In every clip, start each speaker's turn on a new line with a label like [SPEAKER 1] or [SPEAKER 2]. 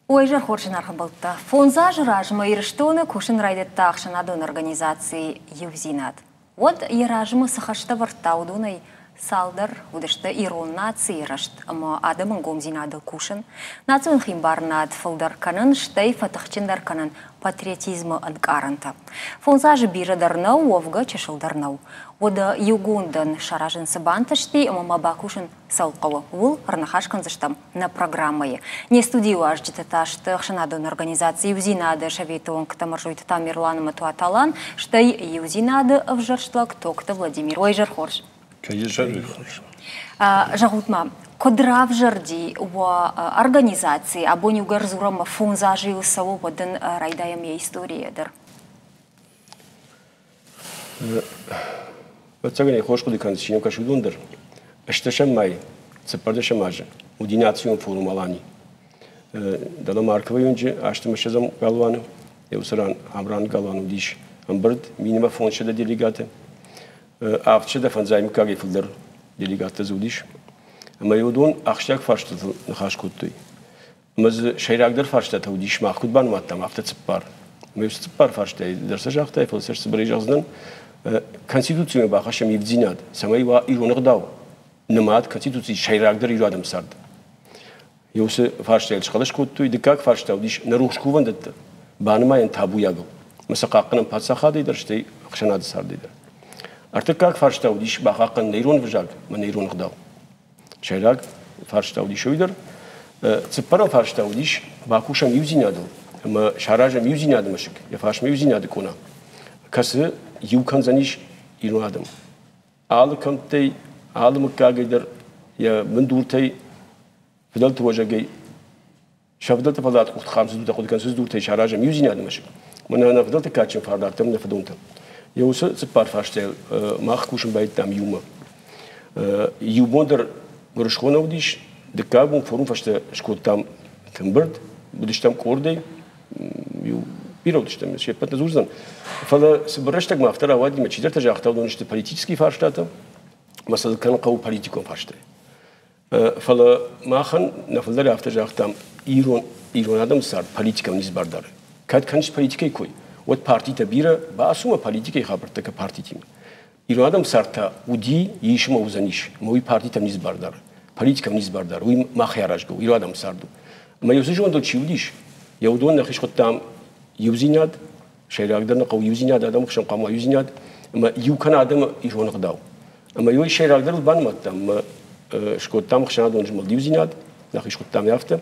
[SPEAKER 1] Уӕ изӕр хорз, зынаргъ ӕмбӕлттӕ! Фондз азы размӕ Ирыстоны кусын райдыдта ӕхсӕнадон организаци «Иудзинад». Уӕд йӕ размӕ цы хӕстӕ ӕвӕрдта, уыдонӕй цалдӕр уыдысты ирон нацийы рӕзт ӕмӕ адӕмы ӕнгомдзинадыл кусын, национ химбарынад фылдӕр кӕнын, стӕй фӕтыхджындӕр кӕнын патриотизмы ӕнкъарӕнтӕ. Фондз азы бирӕ дӕр нӕу, уӕвгӕ чысыл дӕр нӕу. Уӕдӕ иугондӕн саразын цы бантысти ӕмӕ ма бакусын цӕуыл хъӕуы, ууыл ӕрныхас кӕндзыстӕм нӕ программӕйы. Не студийы уазджытӕ та сты ӕхсӕнадон организаци «Иудзинад-ы» советы уӕнгтӕ Мӕрзойты Тамерлан ӕмӕ Туаты Алан, стӕй «Иудзинад-ы» ӕвзӕрст лӕг Токты Владимир. Уӕ изӕр хорз! Зӕгъут-ма, куыд равзӕрди уӕ организаци? Абон иугӕр дзурӕм, фондз азы йыл цӕуы, уӕд ын райдайӕм йӕ историйӕ дӕр.
[SPEAKER 2] Ӕвӕццӕгӕн ӕй хорз хъуыды кӕнынц, чи нӕм кӕсы, уыдон дӕр. Ӕстдӕсӕм май, цыппӕрдӕсӕм азы уыди национ форум «Алани». Дӕлӕ Марковы уынджы ӕстӕмӕссӕдзӕм галуаны, уыцы ран Амраны галуан уыдис ӕмбырд, минимӕ 500 делегаты. 750 мыггагӕй фылдӕр делегаттӕ дзы уыдис. Ӕмӕ уыдон ахсджиаг фарстытыл ныхас кодтой. Ӕмӕ дзы сӕйрагдӕр фарстатӕ уыдис, мах куыд банымадтам, афтӕ цыппар. Ӕмӕ уыцы цыппар фарстайы дӕр сӕ загътай, фӕлӕ сӕ цыбырӕй зӕгъдзынӕн. Конституцимӕ бахӕссӕм ивддзинад, цӕмӕй уа ирон ӕгъдау нымад Конституцийы сӕйрагдӕр ирон адӕмы цард. Уыцы фарстайыл схъӕлӕс кодтой. Дыккаг фарста уыдис нӕ рухс кувӕндӕттӕ банымайӕн табуйагыл. Ӕмӕ сӕ хъахъхъӕнӕм паддзахадӕй дӕр, стӕй ӕхсӕнады цардӕй дӕр. Ӕртыккаг фарста уыдис бахъахъхъӕнын нӕ ирон ӕвзаг ӕмӕ нӕ ирон ӕгъдау. Сӕйраг фарста уыдис уый дӕр. Цыппӕрӕм фарста уыдис бакусӕм иудзинадыл ӕмӕ саразӕм иудзинады мӕсыг, йӕ фарсмӕ иудзинады къона, кӕцы иу кӕндзӕнис ирон адӕм. Алы кӕмттӕй, алы мыггагӕй дӕр йӕ бындуртӕй, фыдӕлты уӕзӕгӕй Сӕ фыдӕлты фӕллад къухты хъамсыдутӕ хъуыды кӕнынц дуртӕй саразӕм иудзинады мӕсыг. Мӕнӕ нӕ фыдӕлты кадджын фӕрдардтам нӕ фыдонтӕ. Йӕ уыцы цыппар фарстайыл мах кусын байдыдтам иумӕ. Иу бон дӕр гуырысхо нӕ уыдис, дыккаг бон форум фӕстӕ скодтам ӕмбырд, уыдыстӕм къордӕй, иу бирӕ уыдыстӕм, се ппӕт нӕ дзурдзӕн. Фӕлӕ цыбыр рӕстӕгмӕ афтӕ рауади, ӕмӕ чидӕртӕ загъта, уыдон сты политический фарстатӕ, ӕмӕ сӕ кӕнын хъӕуы политикон фарстӕй. Фӕлӕ махӕн нӕ фылдӕр афтӕ загътам, ирон, ирон адӕмы цард политикӕмӕ ницы бар дары. Кӕд кӕныс политикӕйы кой, уӕд партитӕ бирӕ, бацу ӕмӕ политикӕйы хабӕрттӕ кӕ партитимӕ. Ирон адӕмы цард та уыди, ис ӕмӕ уыдзӕнис, ӕмӕ уый партитӕм ницы бар дары, политикӕм ницы бар дары, уый махӕй аразгӕ у, ирон адӕмы цард у. Ӕмӕ уыцы зондыл чи уыдис, йӕ уыдон нӕхи схуыдтам иудзинад, сӕйрагдӕр нӕ хъӕуы иудзинад, адӕмы хсӕн хъуамӕ иудзинад, ӕмӕ иу кӕна адӕмы ирон ӕгъдау. Ӕмӕ уый сӕйрагдӕрыл банымадтам ӕмӕ скодтам ӕхсӕнадон змӕлд иудзинад, нӕхи схуыдтам афтӕ.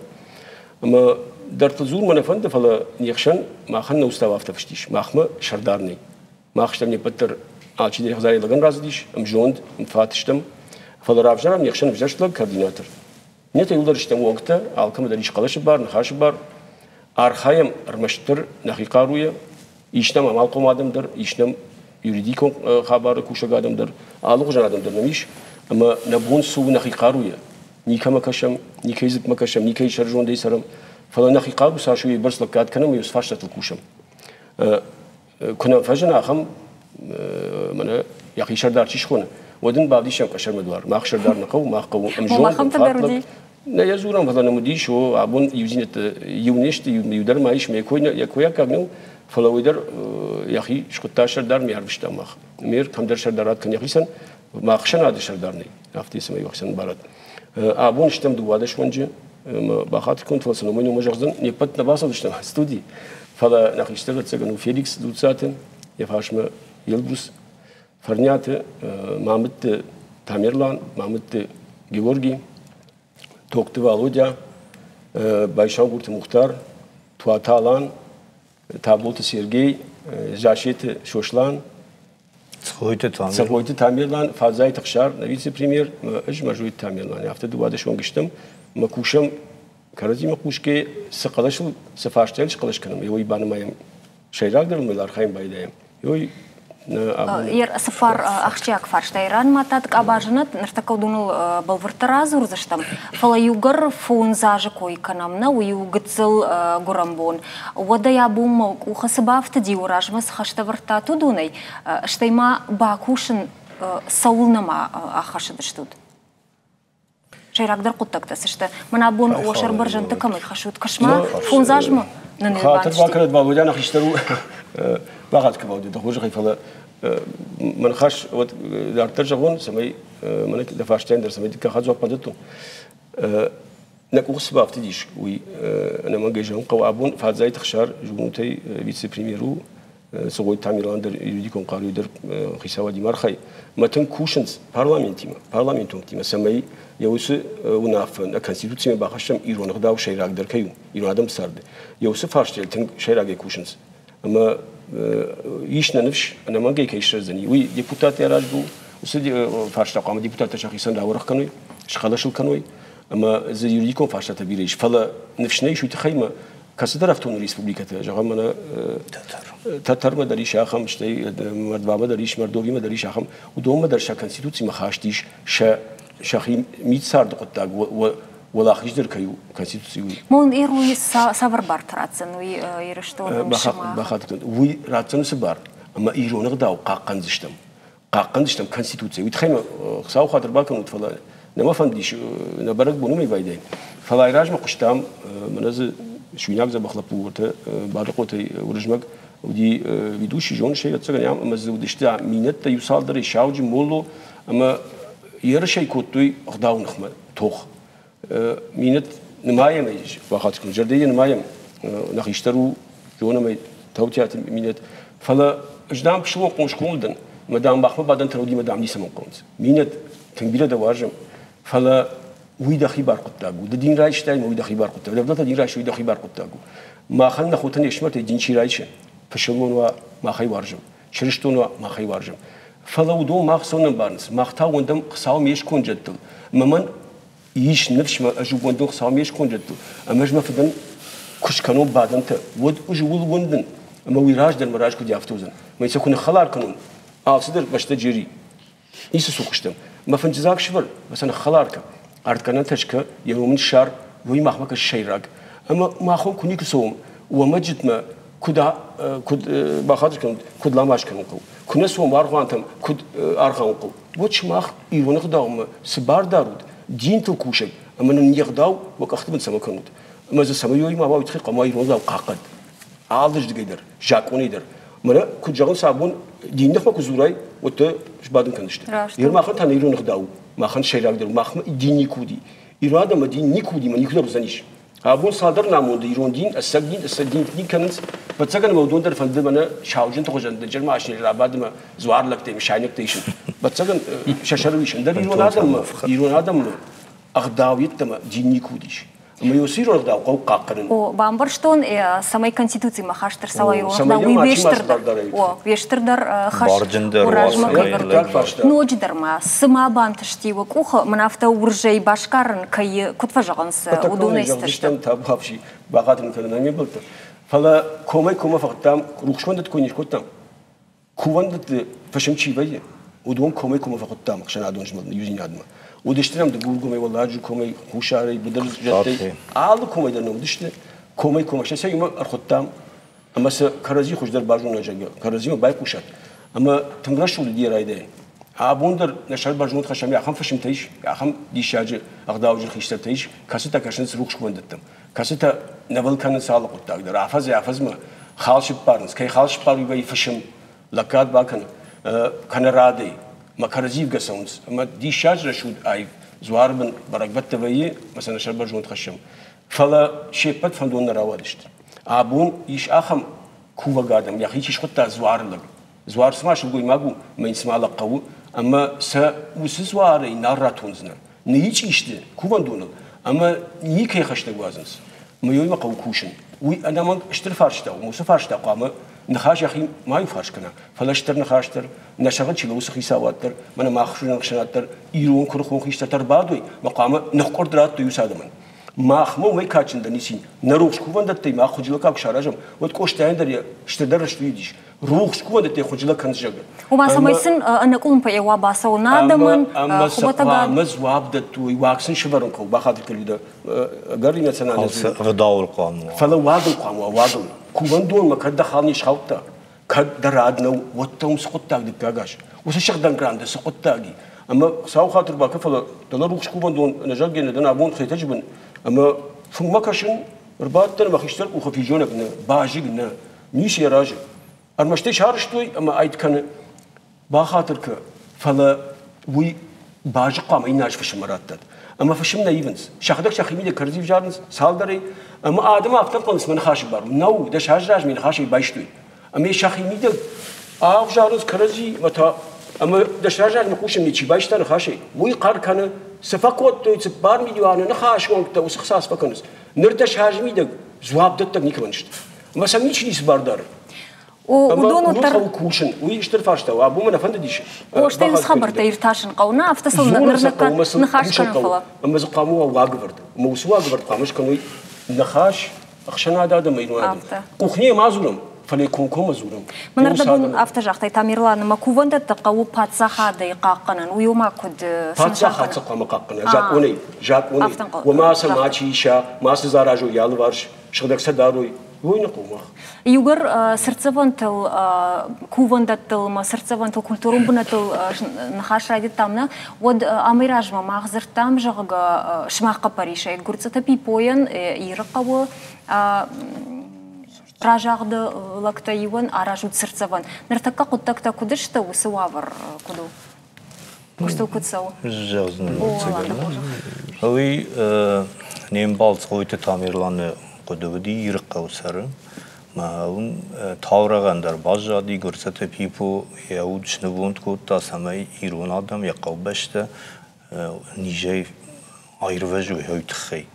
[SPEAKER 2] Ӕмӕ дӕрдтыл дзурын мӕ нӕ фӕнды, фӕлӕ не хсӕн махӕн нӕ устав афтӕ фыст ис, махмӕ сӕрдар нӕй. Мах стӕм не ппӕт дӕр алчидӕр хӕдзарӕй лӕгӕн рацыдис, ӕмзонд, ӕмфат стӕм. Фӕлӕ равзарӕм не хсӕн ӕвзӕрст лӕг координатор. Иннӕтӕ иуылдӕр стӕм уӕнгтӕ, алкӕмӕ дӕр ис хъӕлӕсы бар, ныхасы бар. Архайӕм ӕрмӕстдӕр нӕхи хъаруйӕ, ис нӕм амалхъом адӕм дӕр, ис нӕм юридикон хабары кусӕг адӕм дӕр, алыгъуызон адӕм дӕр нӕм ис, ӕмӕ нӕ бон цы у нӕхи хъаруйӕ, никӕмӕ кӕсӕм, никӕй дзыпмӕ кӕсӕм, никӕй сӕрзондӕй цӕрӕм, фӕлӕ нӕхи хъару цас у, уыйбӕрц лӕггад кӕнӕм ӕмӕ фарстатыл кусӕм. Куы нӕм фӕзына ахӕм, мӕнӕ йӕхи сӕрдар чи схоны, уӕд ын бавдисӕм къӕсӕрмӕ дуар. Мах сӕрдар нӕ хъӕуы, мах хъӕуы ӕмзонд, фӕтлӕг. Нӕ йӕ дзурӕм, фӕлӕ нӕм уыдис, о, абон иудзинӕдтӕ иу не сты, иу дӕр ма ис, мӕ кой, йӕ кой аккаг нӕу, фӕлӕ уый дӕр йӕхи скъуыдта сӕрдар, ме арвыста мах. Мер кӕмдӕр сӕрдарад кӕн йӕхицӕн, мах ӕхсӕнады сӕрдар нӕй, афтӕ цӕмӕй ӕхсӕн барад. Абон стӕм 12 уӕнджы, бахатыр кӕнут, фӕлӕ сын уымӕй номӕ зӕгъдзӕн, не ппӕт нӕ бацӕудзыстӕм студи, фӕлӕ нӕ хистӕр ӕвӕццӕгӕн у Феликс Дзуццаты, йӕ фарсмӕ Елбрус Фӕрниаты, Мамытты Тамерлан, Мамытты Георги, Токты Валодя, Байсангурты Мухтар, Туаты Алан, Таболты Сергей, Засеты Сослан, Цӕгойты Тамерлан, Фадзайты Хсар, нӕ вице-премьер, ӕз Мӕрзойты Тамерлан. Афтӕ 12 онг стӕм, мӕ кусӕм кӕрӕдзимӕ хъусгӕ, цы хъӕлӕсыл, цы фарстайыл схъӕлӕс кӕнӕм, уый банымайӕм сӕйрагдӕр мыл архайын байдайӕм. Уый
[SPEAKER 1] Цыппар ахсджиаг фарстайы ранымадтат къабазы ныртӕккӕ уыдоныл бӕлвырддӕр радзурдзыстӕм, фӕлӕ иугӕр фондз азы кой кӕнӕм, нӕ уый у гыццыл гуырӕнбон. Уӕдӕй абонмӕ къухы цы бафтыди, уый размӕ цы хӕстӕ ӕвӕрдтат уыдонӕй, стӕй ма бакусын цӕуылнӕ ма ӕххӕссыдыстут? Сӕйрагдӕр хъуыддӕгтӕ цы сты? Мӕн абон уӕ сӕрбӕрзӕндты кӕмӕй хӕссут? Кӕс-ма, фондз азмӕ нын
[SPEAKER 2] Хатыр бакӕнӕд, Валодя нӕ хистӕр у. Бахатыр кӕн, Валодя, дӕ хорзӕхӕй, фӕлӕ мӕ ныхас уӕд дарддӕр зӕгъон, цӕмӕй мӕнӕ дӕ фарстайӕн дӕр цӕмӕй дыккаг хатт дзуапп ма дӕттон. Нӕ къухы цы бафтыдис, уый ӕнӕмӕнгӕй зӕгъын хъӕуы. Абон Фадзайты Хсар зонутӕй вице-премьер у, Цугойты Тамерлан дӕр юридикон хъаруйы дӕр хицауадимӕ архайы. Мӕ тынг кусынц парламентимӕ, парламентонтимӕ, цӕмӕй йӕ уыцы уынаффӕ нӕ Конституцимӕ бахӕссӕм, ирон ӕгъдау сӕйрагдӕр кӕй у ирон адӕмы царды. Йӕ уыцы фарстайыл тынг сӕйрагӕй кусынц. Ӕмӕ ис нӕ ныфс, ӕнӕмӕнгӕй кӕй сырӕздзӕни, уый депутаттӕ аразгӕ у. Уыцы фарста хъуамӕ депутаттӕ сӕхицӕн рауӕрӕх кӕной, схъӕлӕс ыл кӕной, ӕмӕ дзы юридикон фарстатӕ бирӕ ис. Фӕлӕ ныфс нӕ ис уый тыххӕй ӕмӕ кӕцыдӕр автономон республикӕтӕ, зӕгъӕм, мӕнӕ Тӕтӕрмӕ дӕр ис ахӕм, стӕй Мордвамӕ дӕр ис, Мордовимӕ дӕр ис ахӕм, уыдонмӕ дӕр сӕ конституцимӕ хаст ис сӕ сӕхи мидцарды хъуыддаг уӕлахиздӕр кӕй у конституци, уый.
[SPEAKER 1] Мон Ируи цавӕр бартӕ ратдзӕн уый Ирыстоны?
[SPEAKER 2] Бахатыр, уый ратдзӕн уыцы бар, ӕмӕ ирон ӕгъдау хъахъхъӕндзыстӕм. Хъахъхъӕндзыстӕм Конституцийӕ. Уый тыххӕй мӕ Хуыцауы хатыр бакӕнут, фӕлӕ нӕ мӕ фӕндис, нӕ бӕрӕгбон уымӕй байдайын. Фӕлӕ айразмӕ хъуыстам, мӕнӕ дзы суинаг дзӕбӕх лӕппу уӕртӕ Бадыхъотӕй Уырызмӕг уыди ведущий, зоныс ӕй, ӕцӕгӕн ӕмӕ дзы уыдысты минӕттӕ иу цалдӕрӕй сауджын, молло, ӕмӕ ерысӕй кодтой ӕгъдауы ныхмӕ тох. Минӕт нымайӕм ӕй, бахатыр кӕн, зӕрдӕйӕ нымайӕм, нӕ хистӕр у, зонӕм ӕй, Таутиаты Минӕт. Фӕлӕ ӕз, дам, пысылмон хъом схъомыл дӕн, мӕ, дам, махмӕ бадӕнтӕ уыди, мӕ, дам, ницӕмӕн хъӕуынц. Минӕт, тынг бирӕ дӕ уарзӕм, фӕлӕ уый дӕхи бар хъуыддаг у. Ды дин райстай, ӕмӕ уый дӕхи бар хъуыддаг. Дӕ дин райстай, уый дӕхи бар хъуыддаг у. Махӕн нӕ хотӕн не фсымӕртӕй дин чи райсы, пысылмон уа, мах ӕй уарзӕм, чырыстон уа, мах ӕй уарзӕм. Фӕлӕ уыдон мах цӕуын ӕмбарынц, мах та уӕндӕм Хуыцауы ме сконд зӕдтыл. Ӕмӕ мӕн ис ныфс, мӕ ӕз ууӕндын Хуыцауы ме сконд зӕдтыл, ӕмӕ ӕз мӕ фыдӕн куы скӕнон бадӕнтӕ, уӕд ӕз ууыл уӕндын, ӕмӕ уый раздӕр мӕ раз куыд афтӕ уыдзӕн. Мӕ сӕ куы ныххӕлар кӕнон, алцыдӕр бӕстӕ джери. Ницы цух стӕм. Мӕ фынджыдзаг сывӕр, мӕ сӕ ныххӕлар кӕн. Ардгӕнӕнтӕ скӕ, йӕ ном ын ссар, уый махмӕ кӕсы сӕйраг. Ӕмӕ махон куы никуы цӕуӕм, уӕ мӕджытмӕ куыд, куыд бахатыр кӕнут, куыд ламаз кӕнын хъӕуы, куы нӕ цӕуӕм аргъуантӕм, куыд аргъауын хъӕуы, уӕд сымах ирон ӕгъдаумӕ цы бар дарут, динтыл кусӕг, ӕмӕ нын не гъдау уӕ къӕхты бын цӕмӕ кӕнут? Ӕмӕ дзы цӕмӕй уой ма уа, уый тыххӕй хъуамӕ ирон ӕгъдау хъахъхъӕд. Алырдыгӕй дӕр, закъонӕй дӕр. Мӕнӕ куыд зӕгъынц абон, дин ныхмӕ куы дзурай, уӕд дӕ сбадын кӕндзысты. Ир махӕн та нӕ ирон ӕгъдау, махӕн сӕйрагдӕр, махмӕ дин никуы уыди. Ирон адӕммӕ дин никуы уыди, ӕмӕ никуы дӕр уыдзӕнис. Абон цалдӕр намонды ирон дин, ӕцӕг дин, ӕцӕг дин дин кӕнынц. Ӕвӕццӕгӕн ӕмӕ уыдон дӕр фӕнды мӕнӕ сауджынты хуызӕн дынджыр машинӕйы рабадын ӕмӕ дзуар лӕгтӕй, мысайнӕгтӕ исын. Ӕвӕццӕгӕн сӕ сӕрыл ис. Ӕндӕр ирон адӕммӕ, ирон адӕммӕ ӕгъдау йеддӕмӕ дин никуы уыдис. Ӕмӕ уыцы ирон ӕгъдау хъӕуы хъахъхъӕнын.
[SPEAKER 1] О, бамбӕрстон, цӕмӕй Конституцимӕ хаст ӕрцӕуа ирон ӕгъдау, уый уе стырдӕр хӕс размӕ кӕй Ноджыдӕр ма, цы ма бантысти уӕ къухы, мын афтӕ уырзӕй басгарын кӕй куыд фӕзӕгъынц, уыдонӕй
[SPEAKER 2] цытӕ табуафси бахатыр кӕнын не мбӕлттӕ. Фӕлӕ комӕй-коммӕ фӕхъуыдтам, рухсгонд куы не скодтам, Кувӕндӕтты фысым чи вӕййы, уыдон комӕй-коммӕ фӕхуыдтам ӕхсӕнадон змӕлд иудзинадмӕ. Уыдысты нӕм Дыгургомӕй, Уӕлладжыры комӕй, Хуссарӕй, быдыр зӕдтӕй. Алы комӕй дӕр нӕ уыдысты. Комӕй-коммӕ сӕ иумӕ ӕрхуыдтам ӕмӕ сӕ кӕрӕдзи хуыздӕр базонӕг, зӕгъгӕ, кӕрӕдзимӕ байхъусат. Ӕмӕ тынг рӕсугъд уыди йӕ райдайӕн. Абон дӕр нӕ сӕр бӕрзонд хӕссӕм, ахӕм фысымтӕ ис, ахӕм диссаджы ӕгъдауджын хистӕртӕ ис, кӕцытӕ кӕсынц рухс кувӕндӕттӕм, кӕцытӕ нывыл кӕнынц алы хъуыддаг дӕр. Афӕдзӕй-афӕдзмӕ хал сыппарынц, кӕй хал сыппар, уый фысым, лӕггад бакӕны, кӕнӕ радӕй, мӕ кӕрӕдзивгӕ цӕуынц. Ӕмӕ диссаджы рӕсугъд аив дзуары бын бӕрӕгбӕттӕ вӕййы, ӕмӕ сӕ нӕ сӕрбӕрзонд хӕссӕм. Фӕлӕ се ппӕт фӕндон нӕ рауадысты. Абон ис ахӕм кувӕг адӕм, йӕхи чи схуыдта дзуары лӕг. Дзуар цыма сылгоймаг у, мӕ йын цыма лӕг хъӕуы, ӕмӕ сӕ уыцы дзуарӕй нал ратондзынӕ. Ныйичъи сты кувӕндоныл ӕмӕ никӕй хӕстӕг уадзынц. Мӕ хъӕуы кусын. Уый ӕнӕмӕнг стыр фарста у. Уыцы фарста хъуамӕ ныхас йӕхи ма иуфарс кӕна, фӕлӕ стыр ныхас дӕр, нӕ сӕргъы чи лӕууы, уыцы хицауад дӕр, мӕнӕ мах ӕхсӕнад дӕр, ирон куырыхон хистӕртӕ ӕрбадой, мӕ хъуамӕ ныхкъуырд радтой уыцы адӕмӕн. Махмӕ уымӕй кадджындӕр ницы нӕ рухс кувӕндӕттӕй мах хуыджылӕг куы саразӕм, уӕд Къостайӕн дӕр йӕ стырдӕр рӕстуид ис. Рухс кувӕндӕттӕй хуыджылӕг кӕныс, зӕгъгӕ.
[SPEAKER 1] Ома, цӕмӕй сын ӕнӕкъуылымпыйӕ уа бацӕуын адӕмӕн,
[SPEAKER 2] ӕмӕ сӕ хъуамӕ дзуапп дӕттой, уаг сын сӕвӕрын хъӕуы, бахатыр кӕн, ӕгӕр эмоционалон.
[SPEAKER 3] Ӕгъдауыл хъуамӕ уа.
[SPEAKER 2] Фӕлӕ уагыл хъуамӕ уа, уагыл. Кувӕндонмӕ кӕд дӕ хал не схаудта, кӕд дӕ рад нӕу, уӕд дӕ уым цы хъуыддаг дыккаг аз? Уыцы сыгъдӕг ран дӕ цы хъуыддаг и? Ӕмӕ Хуыцауы хатыр бакӕ, фӕлӕ дӕлӕ рухс кувӕндон ӕнӕзӕгъгӕ нӕ дӕн абон Хетӕджы бын. Ӕмӕ фынгмӕ кӕсын, ӕрбадтӕн ӕмӕ хистӕр къухы физонӕг нӕ, базыг нӕ, ницы йӕ разы. Ӕрмӕст ӕй сарӕзтой ӕмӕ айд кӕны. Бахатыр кӕ, фӕлӕ уый базы хъуамӕ иннӕ аз фысыммӕ раттӕд. Ӕмӕ фысым нӕ ивынц. Сӕхӕдӕг сӕхимидӕг кӕрӕдзи взарынц цалдӕрӕй, ӕмӕ адӕм афтӕ ӕнхъӕлынц, мӕ ныхасы бар у. Нӕу, 10 азы размӕ ныхасӕй байстой. Ӕмӕ сӕхимидӕг ӕвзарынц кӕрӕдзи ӕмӕ та ӕмӕ 10 азы размӕ хъусын чи байста ныхасӕй, уый хъӕр кӕны, цы фӕкодтой 4 милуаны ныхасы уӕнгтӕ, уыцы хца цы фӕкӕнынц. Ныр 10 азы мидӕг дзуапдӕттӕг никӕмӕн сты. Ӕмӕ сӕм ничи ницы бар дары.
[SPEAKER 1] Уыдон
[SPEAKER 2] уӕддӕр хъӕуы кусын. Уый стыр фарста у. Абон мӕ нӕ фӕндыдис.
[SPEAKER 1] О, стӕй уыцы хабӕрттӕ иртасын хъӕуы. Нӕ, афтӕ сыл ныр ныхас кӕнын, фӕлӕ.
[SPEAKER 2] Ӕмӕ дзы хъуамӕ уа уагӕвӕрд. Ӕмӕ уыцы уагӕвӕрд хъуамӕ скӕной ныхас ӕхсӕнад адӕмы ирон адӕм. Къухнейы ма дзурӕм, фӕлӕ комкоммӕ дзурӕм.
[SPEAKER 1] Мӕнӕрдӕбон афтӕ загътай, Тамерлан, ӕмӕ кувӕндӕтты хъӕуы паддзахадӕй хъахъхъӕнын. Уый ома куыд?
[SPEAKER 2] Паддзахад сӕ хъуамӕ хъахъхъӕна закъонӕй, закъонӕй. Уымӕ сӕ мачи иса, мацы заразой йӕ алыварс, сыгъдӕг сӕ дарой. Уый нӕ хъӕуы мах.
[SPEAKER 1] Иугӕр цыртдзӕвӕнтыл, кувӕндӕттыл ӕмӕ цыртдзӕвӕнтыл, культурон бынӕттыл ныхас райдыдтам, нӕ, уӕд амӕй размӕ мах дзырдтам, зӕгъгӕ, сымах хъӕппӕрисӕй Гуырцъыты Пипойӕн Иры хъӕуы разагъды лӕгтӕ иуӕн аразут цыртдзӕвӕн. Ныртӕккӕ хъуыддӕгтӕ куыд сты, уыцы уавӕр куыд у? Куыстыл куыд цӕуы?
[SPEAKER 3] Зӕгъдзынӕн. Уый не мбал Цгъойты Тамерланы хъуыды уыди Ирыхъӕуы цӕры. Мӕ уым таурӕгъӕн дӕр баззади, Гуырцъыты Пипо йӕ уд снывонд кодта, цӕмӕй ирон адӕм йӕ хъӕубӕстӕ низӕй аирвӕзой, уый тыххӕй.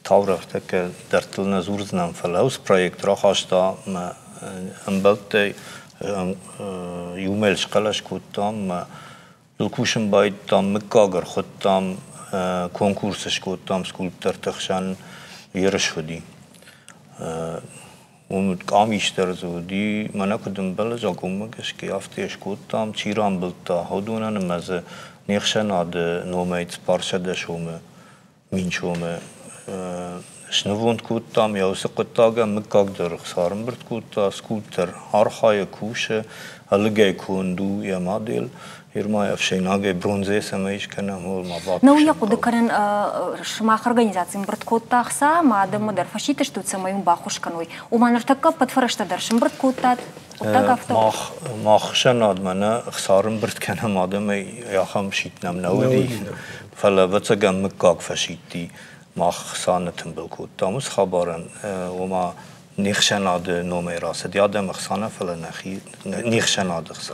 [SPEAKER 3] Таурӕгътӕ дӕрдтыл нӕ дзурдзынӕн, фӕлӕ уыцы проект рахаста мӕ ӕмбӕлттӕй иумӕ схъӕлӕс кодтам мӕ йыл кусын байдыдтам, мыггаг ӕрхуыдтам, конкурс скодтам скульпторты хсӕн, ерыс уыди. Уым къамис дӕр дзы уыди, мӕнӕ куыд ӕмбӕлы закъонмӕ гӕсгӕ, афтӕ йӕ скодтам, чи рамбылдта, уыдонӕн ӕмӕ дзы не хсӕнады номӕй 400 сомы 1000 сомы снывонд кодтам. Йӕ уыцы хъуыддагӕн мыггаг дӕр ӕхца ӕрӕмбырд кодта, скульптор архайы, кусы, ӕлыгӕй конд у йӕ модель. Ирма ӕфсӕйнагӕй бронзӕйӕ цӕмӕй скӕнӕм, ууыл ма бакусын.
[SPEAKER 1] Нӕу йӕ хъуыды кӕнын, сымах организаци ӕмбырд кодта ӕхца, ӕмӕ адӕммӕ дӕр фӕсидтыстут, цӕмӕй уын баххуыс кӕной. Ома ныртӕккӕ ӕппӕт фӕрӕзтӕ дӕр сӕмбырд кодтат, хъуыддаг афтӕ у?
[SPEAKER 3] Мах ӕхсӕнадмӕ нӕ ӕхца ӕрӕмбырд кӕнӕм, адӕмӕй ахӕм сидт нӕм нӕ уыди. Фӕлӕ, ӕвӕццӕгӕн, мыггаг фӕсидти, мах ӕхца нытымбыл кодтам уыцы хабарӕн, ома не хсӕнады номӕй рацыди адӕмы ӕхца нӕ, фӕлӕ нӕхи не хсӕнады ӕхца.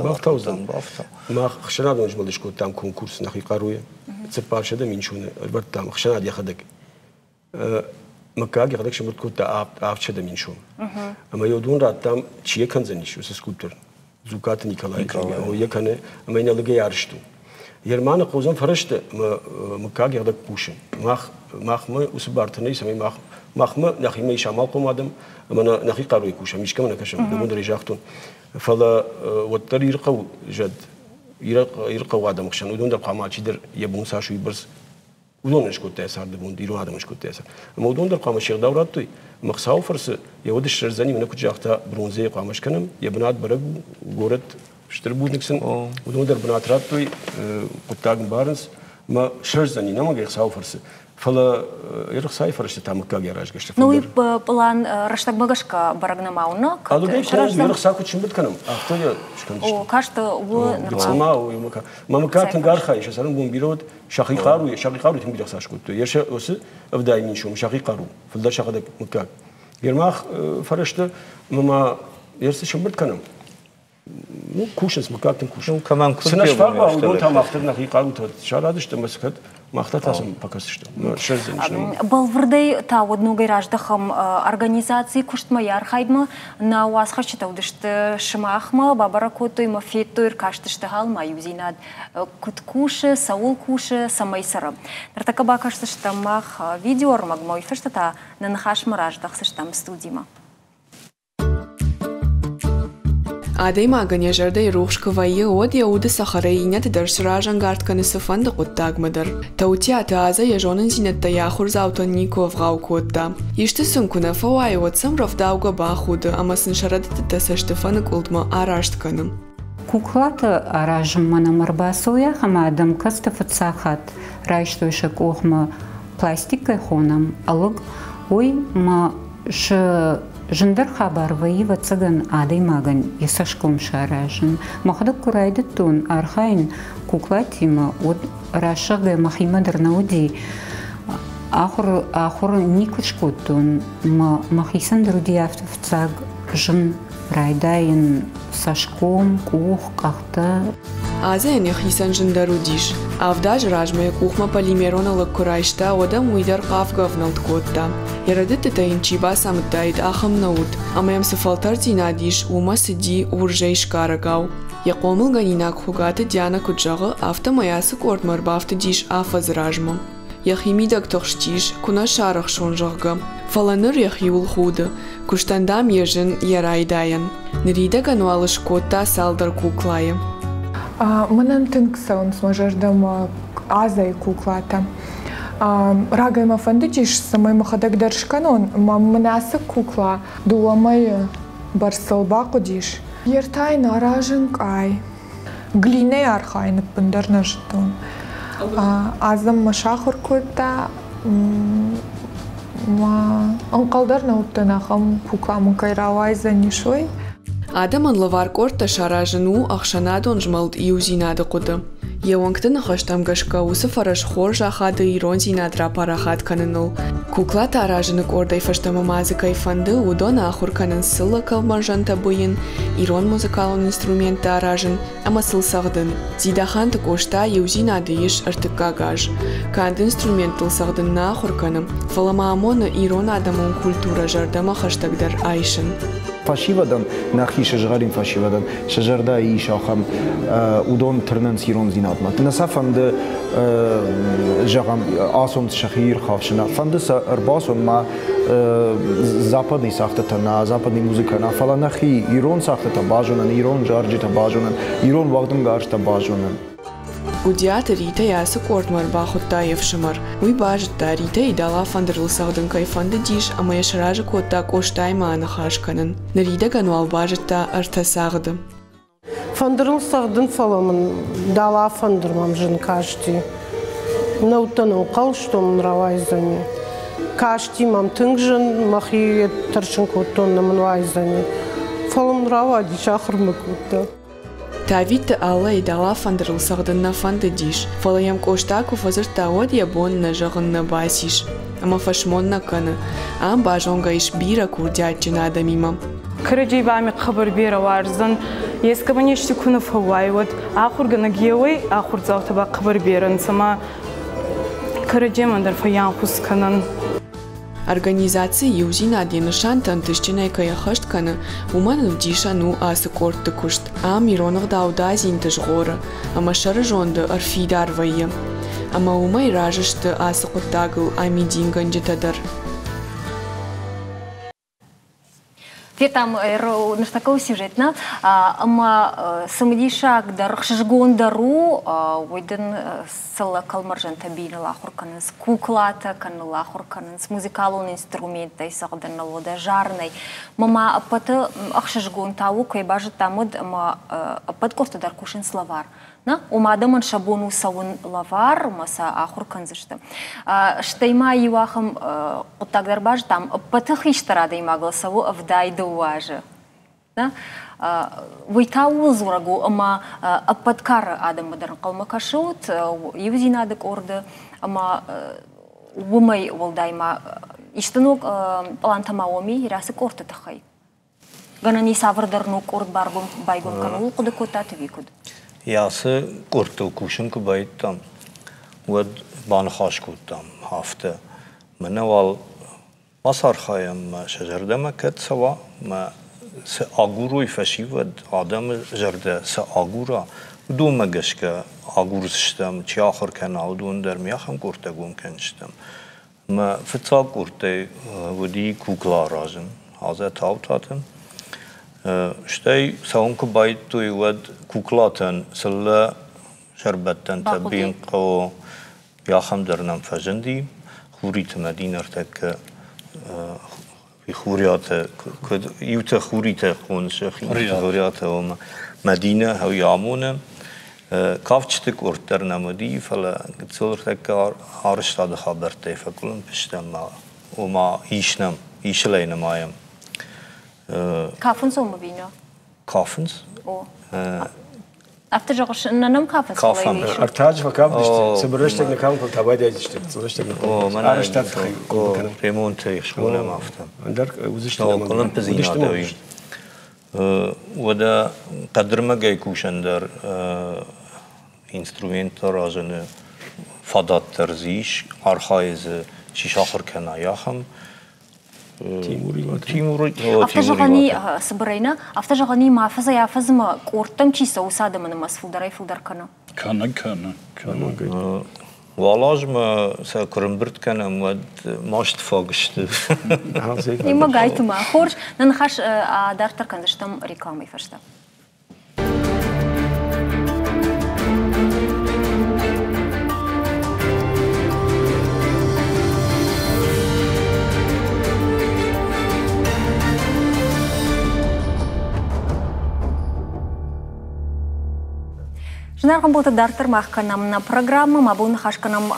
[SPEAKER 2] Бафтаудзӕн. Мах ӕхсӕнадон змӕлд скодтам конкурс нӕхи хъаруйӕ. 400 000 сомы ӕрвӕрдтам ӕхсӕнад йӕхӕдӕг. Мыггаг йӕхӕдӕг сӕмбырд кодта 700 000 сом. Ӕмӕ йӕ уыдон радтам, чи йӕ кӕндзӕнис, уыцы скульптор Дзукаты Николай. Йӕ кӕны ӕмӕ йын ӕлыгӕй арызт у. Ерманы хъозӕн фӕрӕзты ӕмӕ мыггаг йӕхӕдӕг кусы. Махмӕ уыцы бартӕ нӕй, цӕмӕй махмӕ нӕхимӕ ис амалхъом адӕм ӕмӕ нӕхи хъаруйы кусӕм, искӕмӕ нӕ кӕсӕм, дӕуӕн дӕр ӕй загътон. Фӕлӕ уӕддӕр Ирыхъӕу зӕд, Ирыхъӕуы адӕмы хсӕн уыдон дӕр хъуамӕ алчидӕр йӕ бон цас уыйбӕрц уыдонӕн скодта йӕ царды бон, ирон адӕмӕн скодта йӕ цард. Ӕмӕ уыдон дӕр хъуамӕ се гъдау радтой, ӕмӕ Хуыцауы фӕрцы йӕ уд ссӕрдзӕни, мӕнӕ куыд загъта, бронзӕйы хъуамӕ скӕнӕм, йӕ бынат бӕрӕг у, горӕт стыр бузныг сын, уыдон дӕр бынат радтой, хъуыддаг ӕмбарынц, ӕмӕ сырӕздзӕни нӕмӕгӕй Хуыцауы фӕрцы. Фӕлӕ ӕрхцайы фӕрӕзтӕ та мыггаг аразгӕ сты.
[SPEAKER 1] Ну, уый пълан рӕстӕгмӕ гӕсгӕ бӕрӕг нӕма у, нӕ?
[SPEAKER 2] Алыгӕй конд ӕрхца куыд сымбырд кӕнӕм, афтӕ йӕ скӕндзысты.
[SPEAKER 1] О, каст у
[SPEAKER 2] нырма. Мӕ мыггаг тынг архайы, сӕ цӕрӕнбон бирӕ уыд, сӕхи хъаруйӕ, сӕхи хъаруйы тынг бирӕ ӕхца скодтой. Йӕ уыцы 70 000 сомы сӕхи хъару, фылдӕр сӕхӕдӕг мыггаг. Ермах фӕрӕзты ӕмӕ ма ерсы сӕмбырд кӕнӕм. Ну, кусынц, мыггаг тынг кусынц.
[SPEAKER 3] Кӕмӕн куыд
[SPEAKER 2] Цы нӕ сфаг уа, уыдон та мах дӕр нӕхи хъарутӕ сарадысты ӕмӕ цы кӕд мах та сын фӕкӕсдзыстӕм.
[SPEAKER 1] Бӕлвырдӕй та уӕд ногӕй раздӕхӕм организацийы куыстмӕ, йӕ архайдмӕ. Нӕ уацхӕсджытӕ уыдысты сымахмӕ, бабӕрӕг кодтой ӕмӕ федтой, ӕркастысты Галмӕ иудзинад куыд кусы, цӕуыл кусы, цӕмӕй цӕры. Ныртӕккӕ бакӕсдзыстӕм мах видеоӕрмӕгмӕ, уый фӕстӕ та нӕ ныхасмӕ раздӕхдзыстӕм студимӕ.
[SPEAKER 4] Адӕймагӕн йӕ зӕрдӕйы рухс куы вӕййы, уӕд йӕ уды цӕхӕрӕй иннӕты дӕр сразӕнгард кӕны цыфӕнды хъуыддагмӕ дӕр. Таутиаты Азӕ йӕ зонындзинӕдтӕ йӕ ахуырдзаутӕн никуы ӕвгъау кодта. Исты сын куы нӕ фӕуайы, уӕд сӕм рӕвдаугӕ бахуды ӕмӕ сын сӕ рӕдыдтытӕ цӕстыфӕныкъуылдмӕ араст кӕны.
[SPEAKER 5] Куклаты аразынмӕ нӕм ӕрбацӕуы ахӕм адӕм, кӕцыты фыццаг хатт райстой сӕ къухмӕ пластик кӕй хонӕм, ӕлыг, уый ма сы зындӕр хабар вӕййы, ӕвӕццӕгӕн, адӕймагӕн йӕ цӕсгом саразын. Мӕхӕдӕг куы райдыдтон архайын куклатимӕ, уӕд рӕсугъдӕй мӕхимӕ дӕр нӕ уыди. Ахуыр, ахуыр никуы скодтон. Мӕхицӕн дӕр уыди афтӕ фыццаг зын райдайын цӕсгом, къух, къӕхтӕ.
[SPEAKER 4] Азӕйӕн йӕхицӕн зындӕр уыдис. Авд азы размӕ йӕ къухмӕ полимерон ӕлыг куы райста, уӕд ӕм уый дӕр хъавгӕ ӕвнӕлд кодта. Йӕ рӕдыдтытӕ йын чи бацамыдтаид, ахӕм нӕ уыд, ӕмӕ йӕм цы фӕлтӕрддзинад ис, уымӕ цыди уырзӕй сгарӕгау. Йӕ хъомылгӕнинаг Хуыгаты Дианӕ куыд зӕгъы, афтӕмӕй ацы къордмӕ ӕрбафтыдис афӕдзы размӕ. Йӕхимидӕг тыхстис, куы нӕ сарӕхсон, зӕгъгӕ. Фӕлӕ ныр йӕхиуыл худы. Куыстӕн, дам, йӕ зын, йӕ райдайӕн. Ныридӕгӕн уал скодта цалдӕр куклайы.
[SPEAKER 6] Мӕнӕн тынг цӕуынц мӕ зӕрдӕмӕ Азӕйы куклатӕ. Рагӕй мӕ фӕндыдис, цӕмӕй мӕхӕдӕг дӕр скӕнон, ӕмӕ мын ацы кукла дыууӕ мӕйы бӕрцыл бахъуыдис. Йе ртӕ йын аразын къай. Глинӕй архайын ӕппындӕр нӕ зыдтон. Азӕм мӕ сахуыр кодта, ма ӕнхъӕл дӕр нӕ уыдтӕн, ахӕм кукла мын кӕй рауайдзӕнис, уый.
[SPEAKER 4] Адӕмӕн лӕвар къордтӕ саразын у ӕхсӕнадон змӕлд Иудзинады хъуыды. Йӕ уӕнгты ныхӕстӕм гӕсгӕ уыцы фӕрӕз хорз ахады ирондзинад рапарахат кӕныныл. Куклатӕ аразыны къордӕй фӕстӕмӕ ма дзы кӕй фӕнды, уыдон ахуыр кӕнынц цыллӕ кӕлмӕрзӕнтӕ быйын, ирон музыкалон инструменттӕ аразын ӕмӕ сыл цӕгъдын. Дзидаханты Къоста иудзинады ис ӕртыккаг аз. Канд инструменттыл цӕгъдын нӕ ахуыр кӕны, фӕлӕ ма амоны ирон адӕмон культурӕ зӕрдӕмӕ хӕстӕгдӕр айсын.
[SPEAKER 7] Фӕсивӕдӕн, нӕхи сызгъӕрин фӕсивӕдӕн сӕ зӕрдӕйы ис ахӕм, уыдон тырнынц ирондзинадмӕ. Нӕ сӕ фӕнды, зӕгъӕм, ацон сӕхи ирхӕфсын, фӕнды сӕ ӕрбацон ма западный цагъдтытӕ нӕ, западный музыкӕ нӕ, фӕлӕ нӕхи ирон цагъдтытӕ базонын, ирон зарджытӕ базонын, ирон уӕгъдынгӕрзтӕ базонын.
[SPEAKER 4] Гуыдиаты Ритӕ йӕ ацы къордмӕ ӕрбахуыдта йе фсымӕр. Уый базыдта, Ритӕйы дала фӕндырыл цӕгъдын кӕй фӕндыдис ӕмӕ йӕ сразы кодта Къостаимӕ аныхас кӕнын. Ныридӕгӕн уал базыдта ӕртӕ цагъды.
[SPEAKER 8] Фӕндырыл цӕгъдын, фӕлӕ мын дала фӕндыр мӕм зын касти. Нӕ уыдтӕн ӕнхъӕлстон мын рауайдзӕни. Касти мӕм тынг зын, мӕхи тӕрсын кодтон, нӕ мын уайдзӕни. Фӕлӕ мын рауадис, ахуыр мӕ кодта.
[SPEAKER 4] Тавитты Аллӕйы дала фӕндырыл цӕгъдын нӕ фӕндыдис, фӕлӕ йӕм Къоста куы фӕдзырдта, уӕд йӕ бон нӕ зӕгъын нӕ бацис. Ӕмӕ фӕсмон нӕ кӕны. Ам базонгӕ ис бирӕ курдиатджын адӕмимӕ.
[SPEAKER 9] Кӕрӕдзей ба ми хъӕбӕр берӕ уарзӕн. Ескӕмӕн ести ку нӕ фӕууай, уӕд ахургӕнӕг еуӕй, ахурдзаутӕ ба хъӕбӕр берӕ нцӕ ма кӕрӕдземӕн дӕр фӕййанхус кӕнӕн.
[SPEAKER 4] Организаци Иудзинад йӕ нысантӕ ӕнтыстджынӕй кӕй ӕххӕст кӕны, уымӕн ӕвдисӕн у ацы къордты куыст. Ам ирон ӕгъдау дадзинты згъоры ӕмӕ сӕрызонды ӕрфидар вӕййы. Ӕмӕ уымӕй разы сты ацы хъуыддагыл амидингӕнджытӕ дӕр.
[SPEAKER 1] Федтам ныртӕккӕ сюжет нӕ ӕмӕ цымыдисагдӕр, ӕхсызгондӕр у, уый дын цыллӕ кӕлмӕрзӕнтӕ биныл ахуыр кӕнынц, куклатӕ кӕныныл ахуыр кӕнынц, музыкалон инструменттӕй цӕгъдыныл, уӕдӕ зарынӕй. Мӕ ма ӕппӕты ӕхсызгон та у, кӕй базыдтам, уӕд ӕмӕ ӕппӕт къордты дӕр кусынц лӕвар. Нӕ, ома адӕмӕн сӕ бон у цӕуын лӕвар ӕмӕ сӕ ахуыр кӕндзысты. Стӕй ма иу ахӕм хъуыддаг дӕр базыдтам, ӕппӕты хистӕр адӕймагыл цӕуы 72 азы. Уый та ууыл дзурӕг у, ӕмӕ ӕппӕт кары адӕммӕ дӕр ӕнхъӕлмӕ кӕсут иудзинады къорды ӕмӕ уымӕй уӕлдай ма исты ног пълантӕ ма уӕм и рӕсы къордты тыххӕй? Гӕнӕн и цавӕрдӕр ног къорд байгом кӕнын, ууыл хъуыды кодтат ӕви куыд?
[SPEAKER 3] Йӕ ацы къордтыл кусын куы байдыдтам, уӕд баныхас кодтам афтӕ. Мӕнӕ уал бацархайӕм, сӕ зӕрдӕмӕ кӕд цӕуа, мӕ цы агурой фӕсивӕд, адӕмы зӕрдӕ цы агура, уыдонмӕ гӕсгӕ агурдзыстӕм, чи ахуыр кӕна, уыдон дӕр ме ахӕм къордтӕ гом кӕндзыстӕм. Мӕ фыццаг къордтӕй уыди кукла аразын, Азӕ Таутаты. Стӕй цӕуын куы байдыдтой, уӕд куклатӕн цыллӕ сӕрбӕттӕнтӕ бийын хъӕуы. Ахӕм дӕр нӕм фӕзынди. Хуриты Мӕдинӕ ӕртӕккӕ Хуриатӕ, куыд иутӕ хуритӕ хонынц сӕхи, Хуриатӕ, ома Мӕдинӕ уый амоны. Кафджыты къорд дӕр нӕм уыди, фӕлӕ гыццыл ӕртӕккӕ арӕзтады хабӕрттӕй фӕкъуылымпы стӕм, ома ис нӕм, исыл ӕй нымайӕм.
[SPEAKER 1] Кафынц омы ӕви нӕ?
[SPEAKER 3] Кафынц.
[SPEAKER 1] О. Афтӕ зӕгъыс, нӕ нӕм кафынц,
[SPEAKER 3] Кафӕм.
[SPEAKER 2] Ӕртӕджы фӕкафдысты, цыбыр рӕстӕг нӕ кафын та байдайдзысты, цыбыр рӕстӕг нӕ арӕзтад тыххӕй кӕнӕм.
[SPEAKER 3] Ремонтӕй схонӕм афтӕ.
[SPEAKER 2] Ӕндӕр уыдзысты
[SPEAKER 3] къуылымпыдзинад ӕви. Уӕдӕ хъӕдырмӕгӕй кусӕн дӕр инструменттӕ аразыны фадат дӕр дзы ис, архайы дзы, чи сахуыр кӕна, ахӕм.
[SPEAKER 1] Афтӕ зӕгъӕн и, цыбырӕй нӕ, афтӕ зӕгъӕн и, ма афӕдзӕй-афӕдзмӕ къордтӕм чи цӕуы, уыцы адӕмы нымӕц фылдӕрӕй-фылдӕр кӕны.
[SPEAKER 10] Кӕны, кӕны, кӕны.
[SPEAKER 3] Уал азмӕ сӕ куы рымбырд кӕнӕм, уӕд маст фаг сты.
[SPEAKER 1] Имӕ гайтыма. Хорз, нӕ ныхас адарддӕр кӕндзыстӕм рекламӕйы фӕстӕ. Зынаргъ ӕмбалты дарддӕр мах кӕнӕм нӕ программӕ. Мӕ бон ныхас кӕнӕм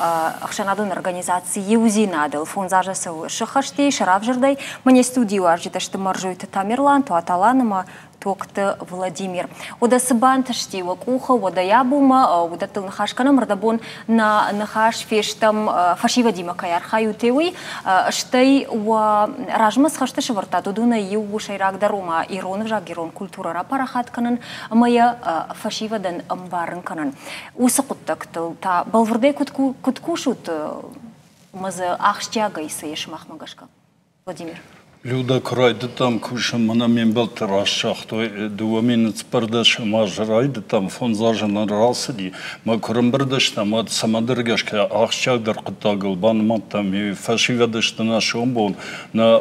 [SPEAKER 1] ӕхсӕнадон организаци Иудзинадыл. Фондз азы цӕуы сыххӕсти, сӕ равзӕрдӕй. Мӕнӕ студийы уазджытӕ сты Мӕрзойты Тамерлан, Туаты Алан ӕмӕ Токты Владимир. Уӕдӕ цы бантысти уӕ къухы, уӕдӕ йӕ абонмӕ уыдӕттыл ныхас кӕнӕм. Ӕрдӕбон нӕ ныхас фестӕм фӕсивӕдимӕ кӕй архайут, уый. Стӕй уӕ размӕ цы хӕсты сӕвӕрдтат, уыдонӕй иу у сӕйрагдӕр, ома ирон ӕвзаг, ирон культурӕ рапарахат кӕнын ӕмӕ йӕ фӕсивӕдӕн ӕмбарын кӕнын. Уыцы хъуыддӕгтыл та бӕлвырдӕй куыд кусут ӕмӕ дзы ахсджиагӕй цы ис сымахмӕ гӕсгӕ? Владимир.
[SPEAKER 10] Люда, куы райдыдтам кусын, мӕнӕ ме мбӕлттӕ раст загътой, 2014 азы райдыдтам, фондз азы нын рацыди. Мӕ куы рымбырд стӕм, уӕд цӕмӕдӕр гӕсгӕ ахсджиагдӕр хъуыддагыл банымадтам, фӕсивӕд сты нӕ сомбон, нӕ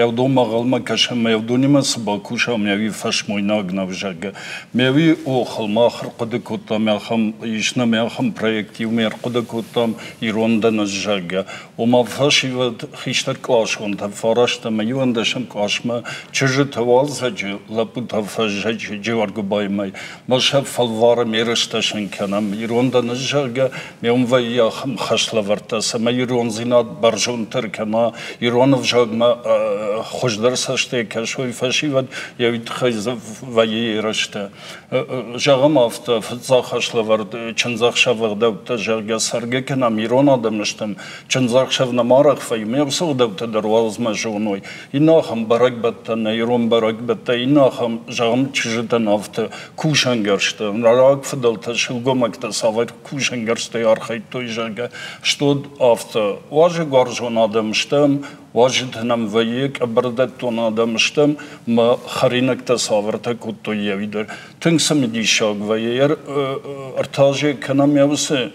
[SPEAKER 10] Еудонмӕ ӕнхъӕлмӕ кӕсӕм, Еудонимӕ цы бакусӕм, уый фӕсмойнаг нӕу, зӕгъгӕ. Ме уый охыл мах ӕрхъуыды кодтам ахӕм, ис нӕм ахӕм проект, иумӕ ӕрхъуыды кодтам ирон дӕн ӕз, зӕгъгӕ. Ома фӕсивӕд хистӕркъласонтӕ фараст ӕмӕ иуӕндӕсӕм къласмӕ чызджытӕ уалдзӕджы, лӕппутӕ фӕззӕджы Джиуӕргуыбаймӕ мӕ сӕ фӕлварӕм ерыстӕ сын кӕнӕм. Ирон дӕн ӕз, зӕгъгӕ, ме уым вӕййы ахӕм хӕслӕвӕрдтӕ, цӕмӕй ирондзинад бӕрзонддӕр кӕна, ирон ӕвзагмӕ хуыздӕр цӕстӕй кӕсой фӕсивӕд, йӕ уый тыххӕй дзы вӕййы ерыстӕ. Зӕгъӕм афтӕ, фыццаг хӕслӕвӕрд чындзӕхсӕв ӕгъдӕуттӕ, зӕгъгӕ, цӕргӕ кӕнӕм ирон адӕмы стӕм, чындзӕхсӕв нӕм арӕх вӕййы, ме уыцы ӕгъдӕуттӕ дӕр уалдзмӕ зоной. Иннӕ ахӕм бӕрӕгбӕттӕ, нӕ ирон бӕрӕгбӕттӕ, иннӕ ахӕм, зӕгъӕм, чызджытӕн афтӕ кусӕнгӕрзтӕ, рагфыдӕлтӕ, сылгоймӕгтӕ цавӕр кусӕнгӕрзтӕй архайдтой, зӕгъгӕ, стод афтӕ. Уазӕгуарзон адӕм стӕм, уазджытӕ нӕм вӕййы, къӕбӕрдӕттон адӕм стӕм, мӕ хӕринӕгтӕ цавӕртӕ кодтой, йӕ дӕр. Тынг цымыдисаг вӕййы. Ӕртӕ кӕнӕм йӕ уыцы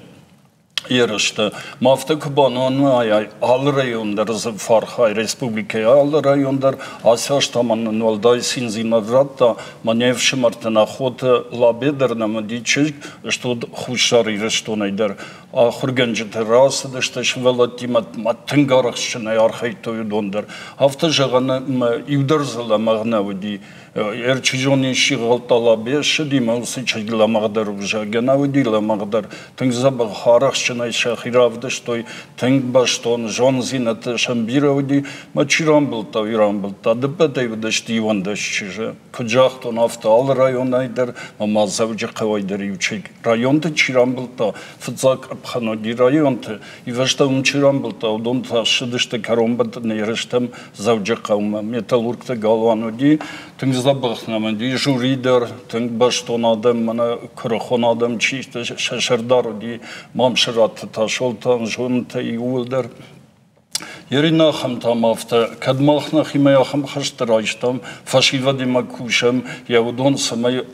[SPEAKER 10] ерыстӕ. Ма афтӕ куы банымайай, алы район дӕр дзы фархай республикӕйы алы район дӕр ацы аз та мӕн уӕлдай циндзинад радта, мӕ не фсымӕрты нӕ хоты Лабе дӕр нӕм уыди чызг, стод Хуссар Ирыстонӕй дӕр ахуыргӕнджытӕ рацыдысты сывӕллӕттимӕ, тынг арӕхстджынӕй архайдтой уыдон дӕр. Афтӕ зӕгъӕн, иу дӕр дзы лӕмӕгъ нӕ уыди. Ӕрчызон исчи гъӕлдта Лабе ссыди мӕ уыцы чызг лӕмӕгъдӕр у, зӕгъгӕ, нӕ уыди лӕмӕгъдӕр. Тынг дзӕбӕх арӕхстджынӕй сӕхи равдыстой, тынг бӕстон, зондзинӕдтӕ сӕм бирӕ уыди. Мӕ чи рамбылдта, уый рамбылдта. Дыппӕтӕй уыдысты 11 чызджы. Куыд загътон, афтӕ алы районӕй дӕр ӕмӕ Дзӕуджыхъӕуӕй дӕр иу чызг. Районты чи рамбылдта, фыццаг къӕпхӕн уыди районты, ивӕзтӕ уым чи рамбылдта, уыдон та ссыдысты кӕронбӕттӕны ерыстӕм Дзӕуджыхъӕумӕ. Металлургты галуан уыди, тынг дзӕбӕх нӕм уыди, жюри дӕр, тынг бӕстон адӕм, мӕнӕ куырыхон адӕм чи сты, сӕ сӕрдар уыди Мамсыраты Тасолтан, зонынтӕ иууылдӕр. Ерина ахӕмтӕм афтӕ, кӕд мах нӕхимӕ ахӕм хӕсты райстам, фӕсивӕдимӕ кусӕм, йӕ уыдон цӕмӕй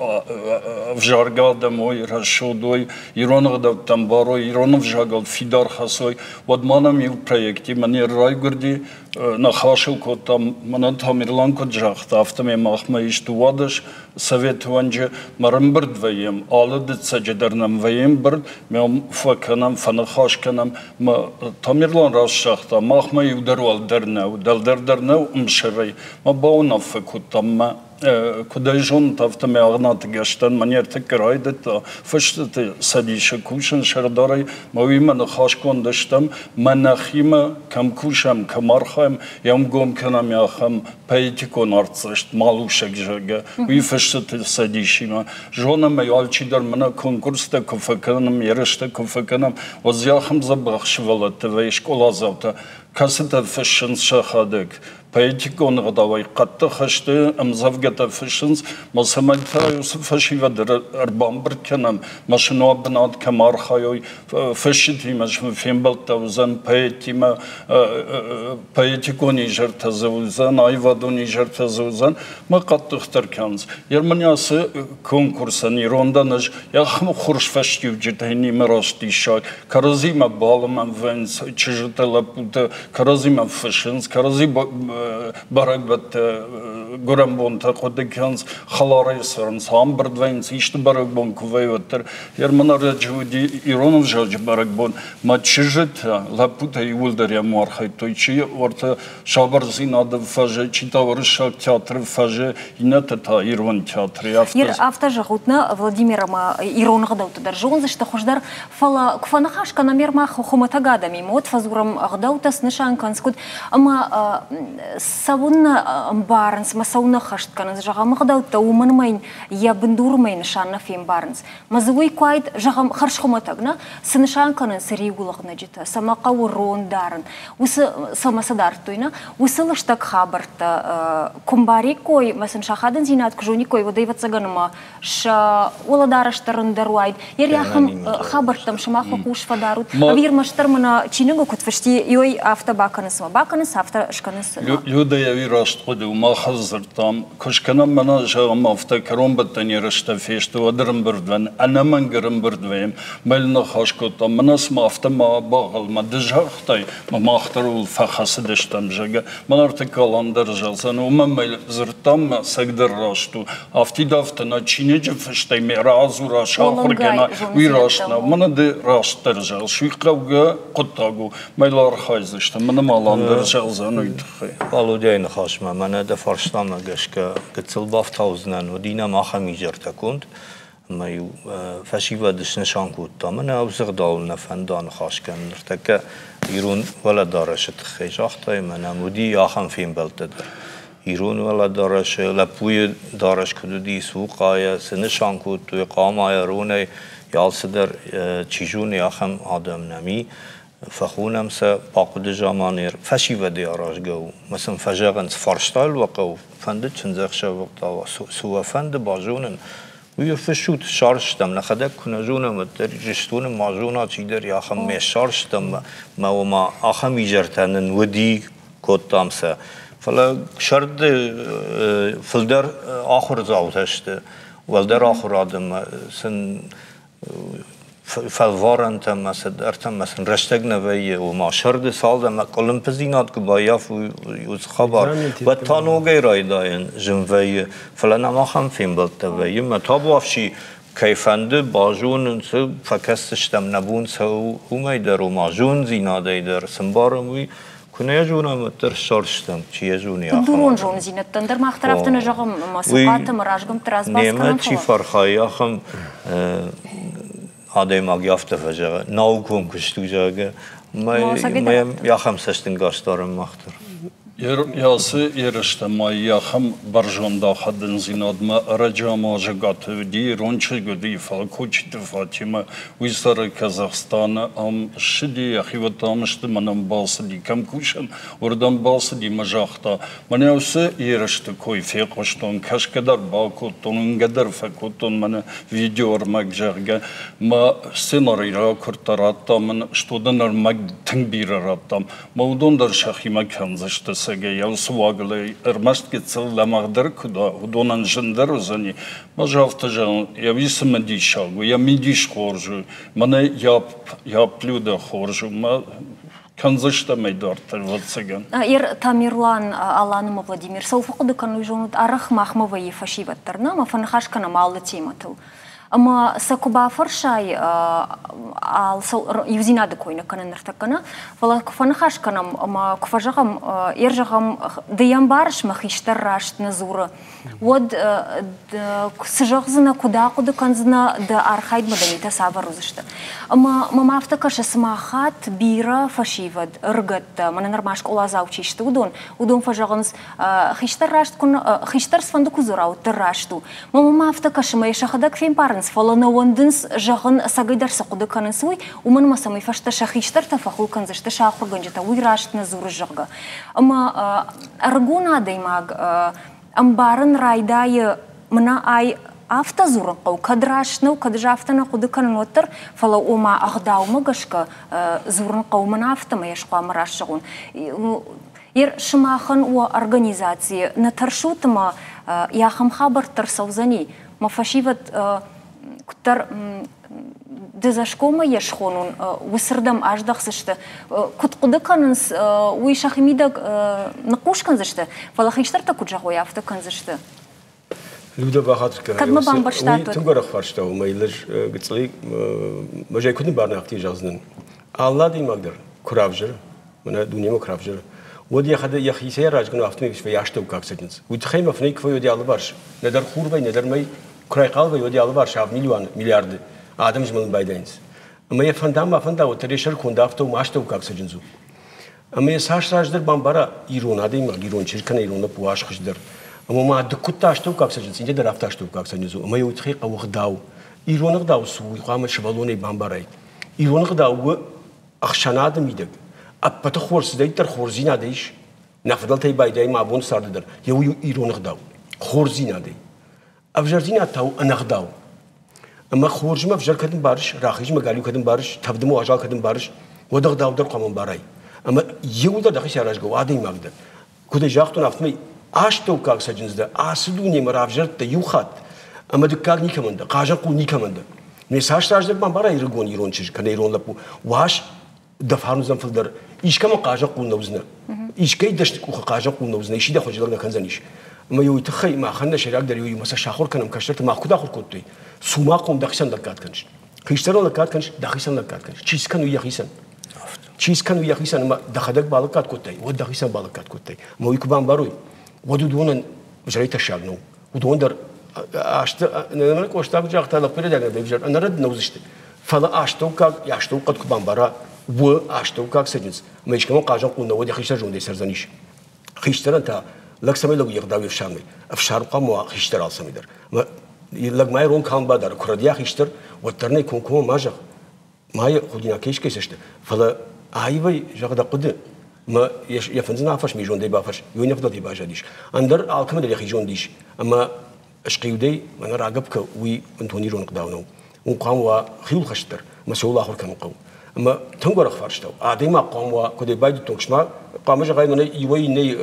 [SPEAKER 10] ӕвзаргӕ адӕм уой, рӕсугъд уой, ирон ӕгъдӕуттӕм барой, ирон ӕвзагыл фидар хӕцой, уӕд ма нӕм иу проектимӕ не райгуырди. Ныхас ыл кодтам, мӕнӕн Тамерлан куыд загъта, афтӕмӕй махмӕ ис 12 советы уӕнджы. Мӕ ӕрӕмбырд вӕййӕм, алы дыццӕджы дӕр нӕм вӕййы ӕмбырд, мӕ фӕкӕнӕм, фӕныхас кӕнӕм. Мӕ Тамерлан раст загъта, махмӕ иу дӕр уӕлдӕр нӕу, дӕлдӕр дӕр нӕу ӕмсӕрӕй. Мӕ бауынаффӕ кодтам, мӕ куыд ӕй зонут, афтӕмӕй Агънаты Гӕстӕн мӕ нертӕккӕ райдыдта Фыстыты цӕдисы кусын сӕрдарӕй, мӕ уыимӕ ныхасгонд стӕм, мӕ нӕхимӕ кӕм кусӕм, кӕм архайӕм, йӕм гом кӕнӕм ахӕм поэтикон артдзӕст, малусӕг, зӕгъгӕ, уый Фыстыты цӕдисимӕ. Зонӕм ӕй, алчидӕр мӕнӕ конкурстӕ куы фӕкӕнӕм, ерыстӕ куы фӕкӕнӕм, уӕд дзы ахӕм дзӕбӕх сывӕллӕттӕ вӕййы скъоладзаутӕ, кӕцытӕ фыссынц сӕхӕдӕг. Поэтикон ӕгъдауӕй хъӕддых сты, ӕмдзӕвгӕтӕ фыссынц, мӕ цӕмӕй та уыцы фӕсивӕды ӕрбамбырд кӕнӕм, мӕ сын уа бынат кӕм архайой, фысджытимӕ фембӕлдтӕ уыдзӕн, поэттимӕ поэтикон изӕртӕ дзы уыдзӕн, аивадон изӕртӕ дзы уыдзӕн, мӕ хъӕддыхдӕр кӕнынц. Ермани ацы конкурсӕн ирон дӕн ӕз, ахӕм хорз фӕстиуджытӕ нимӕ раст диссаг, кӕрӕдзимӕ балымӕн вӕййынц чызджытӕ, лӕппутӕ, кӕрӕдзимӕ фыссынц, кӕрӕдзи бӕрӕгбӕттӕ, гуырӕнбонтӕ хъуыды кӕнынц, хӕларӕй цӕрынц, ӕмбырд вӕййынц, исты бӕрӕгбон куы вӕййы, уӕддӕр. Ерман ӕрӕджы уыди ирон ӕвзаджы бӕрӕгбон, мӕ чызджытӕ, лӕппутӕ иууылдӕр йӕм архайдтой, чи уӕртӕ сабырдзинады фӕзы, чи та уырыссаг театры фӕзы, иннӕтӕ та ирон театры.
[SPEAKER 1] Афтӕ, афтӕ зӕгъут нӕ, Владимир ӕмӕ ирон ӕгъдӕутты дӕр зондзысты хуыздӕр, фӕлӕ куы фӕныхас кӕнӕм мах хуымӕтӕг адӕмимӕ, уӕд фӕдзурӕм ӕгъдӕуттӕ снысан кӕнынц куыд ӕмӕ цӕуыннӕ ӕмбарынц ӕмӕ цӕуыннӕ хӕст кӕнынц, зӕгъӕм, ӕгъдӕуттӕ, уымӕн ӕмӕ йын йӕ бындурмӕ нысан нӕ фембарынц. Мӕ дзы уый куы уаид, зӕгъӕм, хӕрзхуымӕтӕг, нӕ? Цы нысан кӕнынц риуылӕгънӕджытӕ, цӕмӕ хъӕуы рон дарын, уыцы цӕмӕ сӕ дардтой, нӕ? Уыцы лыстӕг хабӕрттӕ куы мбариккой мӕ сын сӕ ахадындзинад куы зониккой, уӕд ӕвӕццӕгӕн ӕмӕ сӕ уӕлӕдарӕс дӕр ӕндӕр уаид. Йе ряхӕм хабӕрттӕм сымах уӕ хъус фӕдарут. Ӕви ӕрмӕстдӕр мӕнӕ чиныгы куыд фысти, ой афтӕ бакӕнынц ӕмӕ бакӕнынц, афтӕ скӕнынц.
[SPEAKER 10] Людӕ ӕви раст хъуыды у, мах дзырдтам, куы скӕнӕм мӕнӕ зӕгъӕм афтӕ кӕронбӕттӕн ерыстӕ фесты, уӕд ӕрӕмбырд вӕййӕм, ӕнӕмӕнг ӕрӕмбырд вӕййӕм. Мӕл ныхас кодтам, мӕнӕ цыма афтӕ ма багъӕлмӕ ды загътай, мӕ мах дӕр ууыл фӕхӕцыдыстӕм, зӕгъгӕ. Мӕн ӕртыккаг дӕр зӕгъдзӕн, уымӕн мӕ дзырдтам, мӕ цӕгдӕр раст у. Афтид афтӕ нӕ чиныджы фыстӕй ме радзура, сахуыр кӕна, уый раст нӕу. Мӕнӕ ды растдӕр зӕгъыс, уый хъӕугӕ хъуыддаг у. Мӕ архайдзысты, мӕнӕ ма лан дӕр зӕгъдзӕн уый тыххӕй.
[SPEAKER 3] Валодяйы ныхасмӕ мӕнӕ дӕ фарстамӕ гӕсгӕ гыццыл бафтаудзынӕн, уыди нӕм ахӕм изӕртӕ конд, ӕмӕ-иу фӕсивӕды снысан кодтам. Мӕнӕ ӕвзыгъдауыл нӕ фӕнда ныхас кӕнын. Ныртӕккӕ ирон уӕлӕдарӕсы тыххӕй загътай, ӕмӕ нӕм уыди ахӕм фембӕлдтӕ дӕр. Ирон уӕлӕдарӕсы лӕппуйы дарӕс куыд уыди, цухъайӕ, цы нысан кодтой, хъамайӕ, ронӕй, алцыдӕр чи зоны, ахӕм адӕм нӕм и. Фӕхонӕм сӕ бахъуыды заманы фӕсивӕдӕй аразгӕ у. Мӕ сын фӕзӕгъынц, фарстайыл уӕ хъӕуы, фӕнды чындзӕхсӕвы хъӕуа, цы уӕ фӕнды базонын, уый фыссут, ссардзыстӕм, нӕхӕдӕг куы нӕ зонӕм, уӕддӕр Ирыстоны ма зона чидӕр, ахӕм ме ссардзыстӕм, мӕ ома ахӕм изӕртӕ нын уыди, кодтам сӕ. Фӕлӕ сӕрды фылдӕр ахуырдзаутӕ сты, уӕлдӕр ахуырады сын фӕлварӕнтӕ ӕмӕ цыдӕртӕ ӕмӕ сын рӕстӕг нӕ вӕййы, ома сӕрды цалд ӕмӕ къуылымпыдзинад куы баййафы, уыцы хабар, уӕд та ногӕй райдайын зын вӕййы. Фӕлӕ нӕм ахӕм фембӕлдтӕ вӕййы, мӕ табуафси кӕй фӕнды базонын, цы фӕкӕсдзыстӕм, нӕ бон цӕуы, уымӕй дӕр, ома зондзинадӕй дӕр цы мбарӕм, уый куы нӕ зонӕм, уӕддӕр ссардзыстӕм, чи йӕ зоны, ахӕм.
[SPEAKER 1] Бындурон зондзинӕдтӕн дӕр мах дӕр афтӕ нӕ зӕгъӕм, ӕмӕ цухъатӕ ӕмӕ разгӕмтты разбас
[SPEAKER 3] кӕнӕм. Немӕ чи фӕархайы, ахӕм адӕймаг афтӕ фӕзӕгъы, наукон куыст у, зӕгъгӕ, мӕ ахӕм цӕстӕнгас дарӕм мах дӕр.
[SPEAKER 10] Ацы ерыстӕ ма ахӕм бӕрзонд ахадындзинадмӕ ӕрӕджы ӕмӕ уыди, ирон чызг уыди, фӕлӕ Кочиты Фатимӕ, уый цӕры Казахстаны, ам ссыди, йӕхиуӕттӕ ам сты, мӕнӕн бацыди, кӕм кусӕм, уырдӕм бацыди мӕ загъта, мӕнӕ уыцы ерысты кой фехъуыстон, кӕсгӕ дӕр бакодтон, уынгӕ дӕр фӕкодтон мӕнӕ видеоӕрмӕг, зӕгъгӕ, мӕ сценарий ракуырдта, радта мын, что дын ӕрмӕг тынг бирӕ радтам. Мӕ уыдон дӕр сӕхимӕ кӕндзысты цӕгӕй, уыцы уагыл ӕрмӕст гыццыл лӕмӕгъдӕр куыд уа, уыдонӕн зындӕр уыдзӕни. Ӕз афтӕ зӕгъын, йӕ уый цымыдисаг у, йӕ мидис хорз у, мӕнӕ йӕ блюдо хорз у, мӕ Кӕндзыстӕм ӕй дарддӕр, ӕвӕццӕгӕн.
[SPEAKER 1] Ер Тамерлан, Алан ӕмӕ Владимир, цӕуыл фӕхъуыды кӕной, зонут, арӕх махмӕ вӕййы фӕсивӕд дӕр, нӕ, ӕмӕ фӕныхас кӕнӕм алы темӕтыл. Ӕмӕ сӕ куы бафӕрсай, иудзинады кой нӕ кӕнын ныртӕккӕ нӕ, фӕлӕ куы фӕныхас кӕнӕм ӕмӕ куы фӕзӕгъӕм, ер зӕгъӕм, ды йӕ ӕмбарыс, мӕ хистӕр раст нӕ дзуры, уӕд цы зӕгъдзынӕ, куыд ахъуыды кӕндзынӕ, дӕ архайдмӕ дӕ митӕ цавӕр уыдзысты. Ӕмӕ мӕм афтӕ кӕсы, цыма хатт бирӕ фӕсивӕд, ӕрыгӕттӕ, мӕнӕ нырма скъоладзау чи сты, уыдон, уыдон фӕзӕгъынц, хистӕр раст куы хистӕр цыфӕнды куы дзура, уӕддӕр раст у. Мӕ афтӕ кӕсы, мӕ сӕхӕдӕг фембарынц, фӕлӕ нӕ уӕндынц зӕгъын, ӕцӕгӕйдӕр цы хъуыды кӕнынц, уый, уымӕн ӕмӕ цӕмӕй фӕстӕ сӕ хистӕртӕ фӕхуыл кӕндзысты сӕ ахуыргӕнджытӕ, уый раст нӕ дзуры, зӕгъгӕ. Ӕмӕ ӕрыгон адӕймаг ӕмбарын райдайы, мӕнӕ ай афтӕ дзурын хъӕуы, кӕд раст нӕу, кӕд ӕз афтӕ нӕ хъуыды кӕнын, уӕддӕр, фӕлӕ ома ӕгъдаумӕ гӕсгӕ дзурын хъӕуы, мӕнӕ афтӕмӕй ӕз хъуамӕ раст зӕгъон. Ер сымахӕн уӕ организацийы нӕ тӕрсут ӕмӕ ахӕм хабӕрттӕ рцӕудзӕни, мӕ фӕсивӕд куыддӕр дыдзӕсгомӕй йӕ схонон, уыцырдӕм аздӕхдзысты. Куыд хъуыды кӕнынц, уый сӕхимидӕг ныхъхъус кӕндзысты, фӕлӕ хистӕртӕ куыд зӕгъой, афтӕ кӕндзысты.
[SPEAKER 2] Людӕ бахатыр кӕнӕ.
[SPEAKER 1] Кӕд мӕ бамбӕрстат?
[SPEAKER 2] Уый тынг уӕрӕх фарста у, мӕ лӕж гыццылӕй мӕ куыд ныббарна, афтӕ зӕгъдзынӕн. Алы адӕймаг дӕр куы равзӕры, мӕнӕ дунемӕ куы равзӕры, уӕд йӕхӕдӕг йӕхицӕй аразгӕ афтӕмӕй вӕййы астӕуккаг цӕджындз. Уый тыххӕй мӕ фынӕй куы вӕййы, уӕд йӕ алыварс нӕдӕр хур вӕййы, нӕдӕр мӕй. Куы райхъал вӕййы, уӕд йӕ алыварс 7 миллион миллиарды адӕм змӕлын байдайынц. Ӕмӕ йӕ фӕнда ма фӕнда, уӕддӕр йӕ сӕр конд афтӕ у, астӕуккаг цӕджындз у. Ӕмӕ йӕ цас раздӕр бамбара ирон адӕймаг, ирон чызг кӕнӕ ирон лӕппу ас хуыздӕр. Ӕмӕ ма ды куыд астӕуккаг цӕджындз, иннӕ дӕр афтӕ астӕуккаг цӕджындз у. Ӕмӕ йӕ уый тыххӕй хъӕуы ӕгъдау. Ирон ӕгъдау цы у, уый хъуамӕ сывӕллонӕй бамбарай. Ирон ӕгъдау у ӕхсӕнады мидӕг. Ӕппӕты хорз цыдӕриддӕр хорздзинад ис, нӕ фыдӕлтӕй байдайы ма абоны царды дӕр, йӕ уый у ирон ӕгъдау. Хорздзинадӕй. Ӕвзӕрдзинад та у ӕнӕгъдау. Ӕмӕ хорзмӕ ӕвзӕр кӕд ӕмбарыс, рахизмӕ галиу кӕд ӕмбарыс, тӕвдмӕ уазал кӕд ӕмбарыс, уӕд ӕгъдау дӕр хъуамӕ ӕмбарай. Ӕмӕ иуылдӕр дӕхи саразгӕ у адӕймаг дӕ. Куыд ӕй загътон, афтӕмӕй астӕуккаг цӕджындз дӕ ацы дунемӕ равзӕрдтӕ иу хатт, ӕмӕ дыккаг никӕмӕн дӕ, хъазӕнхъул никӕмӕн дӕ. Ме цас раздӕр бамбарай ӕрыгон ирон чызг кӕнӕ ирон лӕппу, уас дӕ фарн уыдзӕн фылдӕр. Искӕмӕ хъазӕнхъул нӕ уыдзынӕ. Искӕй дӕсны къухы хъазӕнхъул нӕ уыдзынӕ, исчи дӕ хуызӕлӕг нӕ кӕндзӕнис. Ӕмӕ уый тыххӕй махӕн нӕ сӕйрагдӕр иу сӕ сахуыр кӕнӕм кӕстӕрты мах куыд ахуыр кодтой, цумахъом дӕхицӕн лӕггад кӕныс. Хистӕрӕн лӕггад кӕныс, дӕхицӕн лӕггад кӕныс. Чи скӕны йӕхицӕн? Чи скӕны йӕхицӕн ӕмӕ дӕхӕдӕг балӕггад кодтай, уӕд дӕхицӕн балӕггад кодтай. Ӕмӕ уый куы бамбарой, уӕд уыдонӕн зӕрӕй тӕссаг нӕу. Уыдон дӕр азты ныр Къоста куыд загъта, лӕппу рӕдиаг ӕвзӕр ӕнӕрӕд нӕ уыдзысты. Фӕлӕ астӕуккаг, астӕухъӕд куы бамбара, у астӕуккаг цӕджындз, ӕмӕ искӕмӕн хъазӕнхъул нӕ уӕд йӕ хистӕр зондӕй цӕрдзӕнис. Хистӕрӕн та лӕг цӕмӕй лӕг йе гъдау ӕфсармӕй, ӕфсарм хъуамӕ уа хистӕр алцӕмӕй дӕр. Ӕмӕ лӕг ма ирон калм бадары, куы рӕдийа хистӕр, уӕддӕр нӕ комкоммӕ ма зӕгъ, ма йӕ худинаг кӕй скӕсдзысты, фӕлӕ аивӕй зӕгъ дӕ хъуыды, ӕмӕ йӕ фындзын афӕрс, ме зондӕй бафӕрс, уый нӕ фыдӕлтӕй баззадис. Ӕндӕр алкӕмӕ дӕр йӕхи зонд ис, ӕмӕ схъиудӕй мӕнӕ рагӕпп кӕ, уый бынтон ирон ӕгъдау нӕу. Уым хъуамӕ уа хиуылхӕст дӕр, ӕмӕ цӕуыл ахуыр кӕнын хъӕуы. Ӕмӕ тынг уӕрӕх фарста у. Адӕймаг хъуамӕ уа, куыдӕй байдыдтон, ма хъуамӕ зӕгъай мӕнӕ иуӕй иннӕй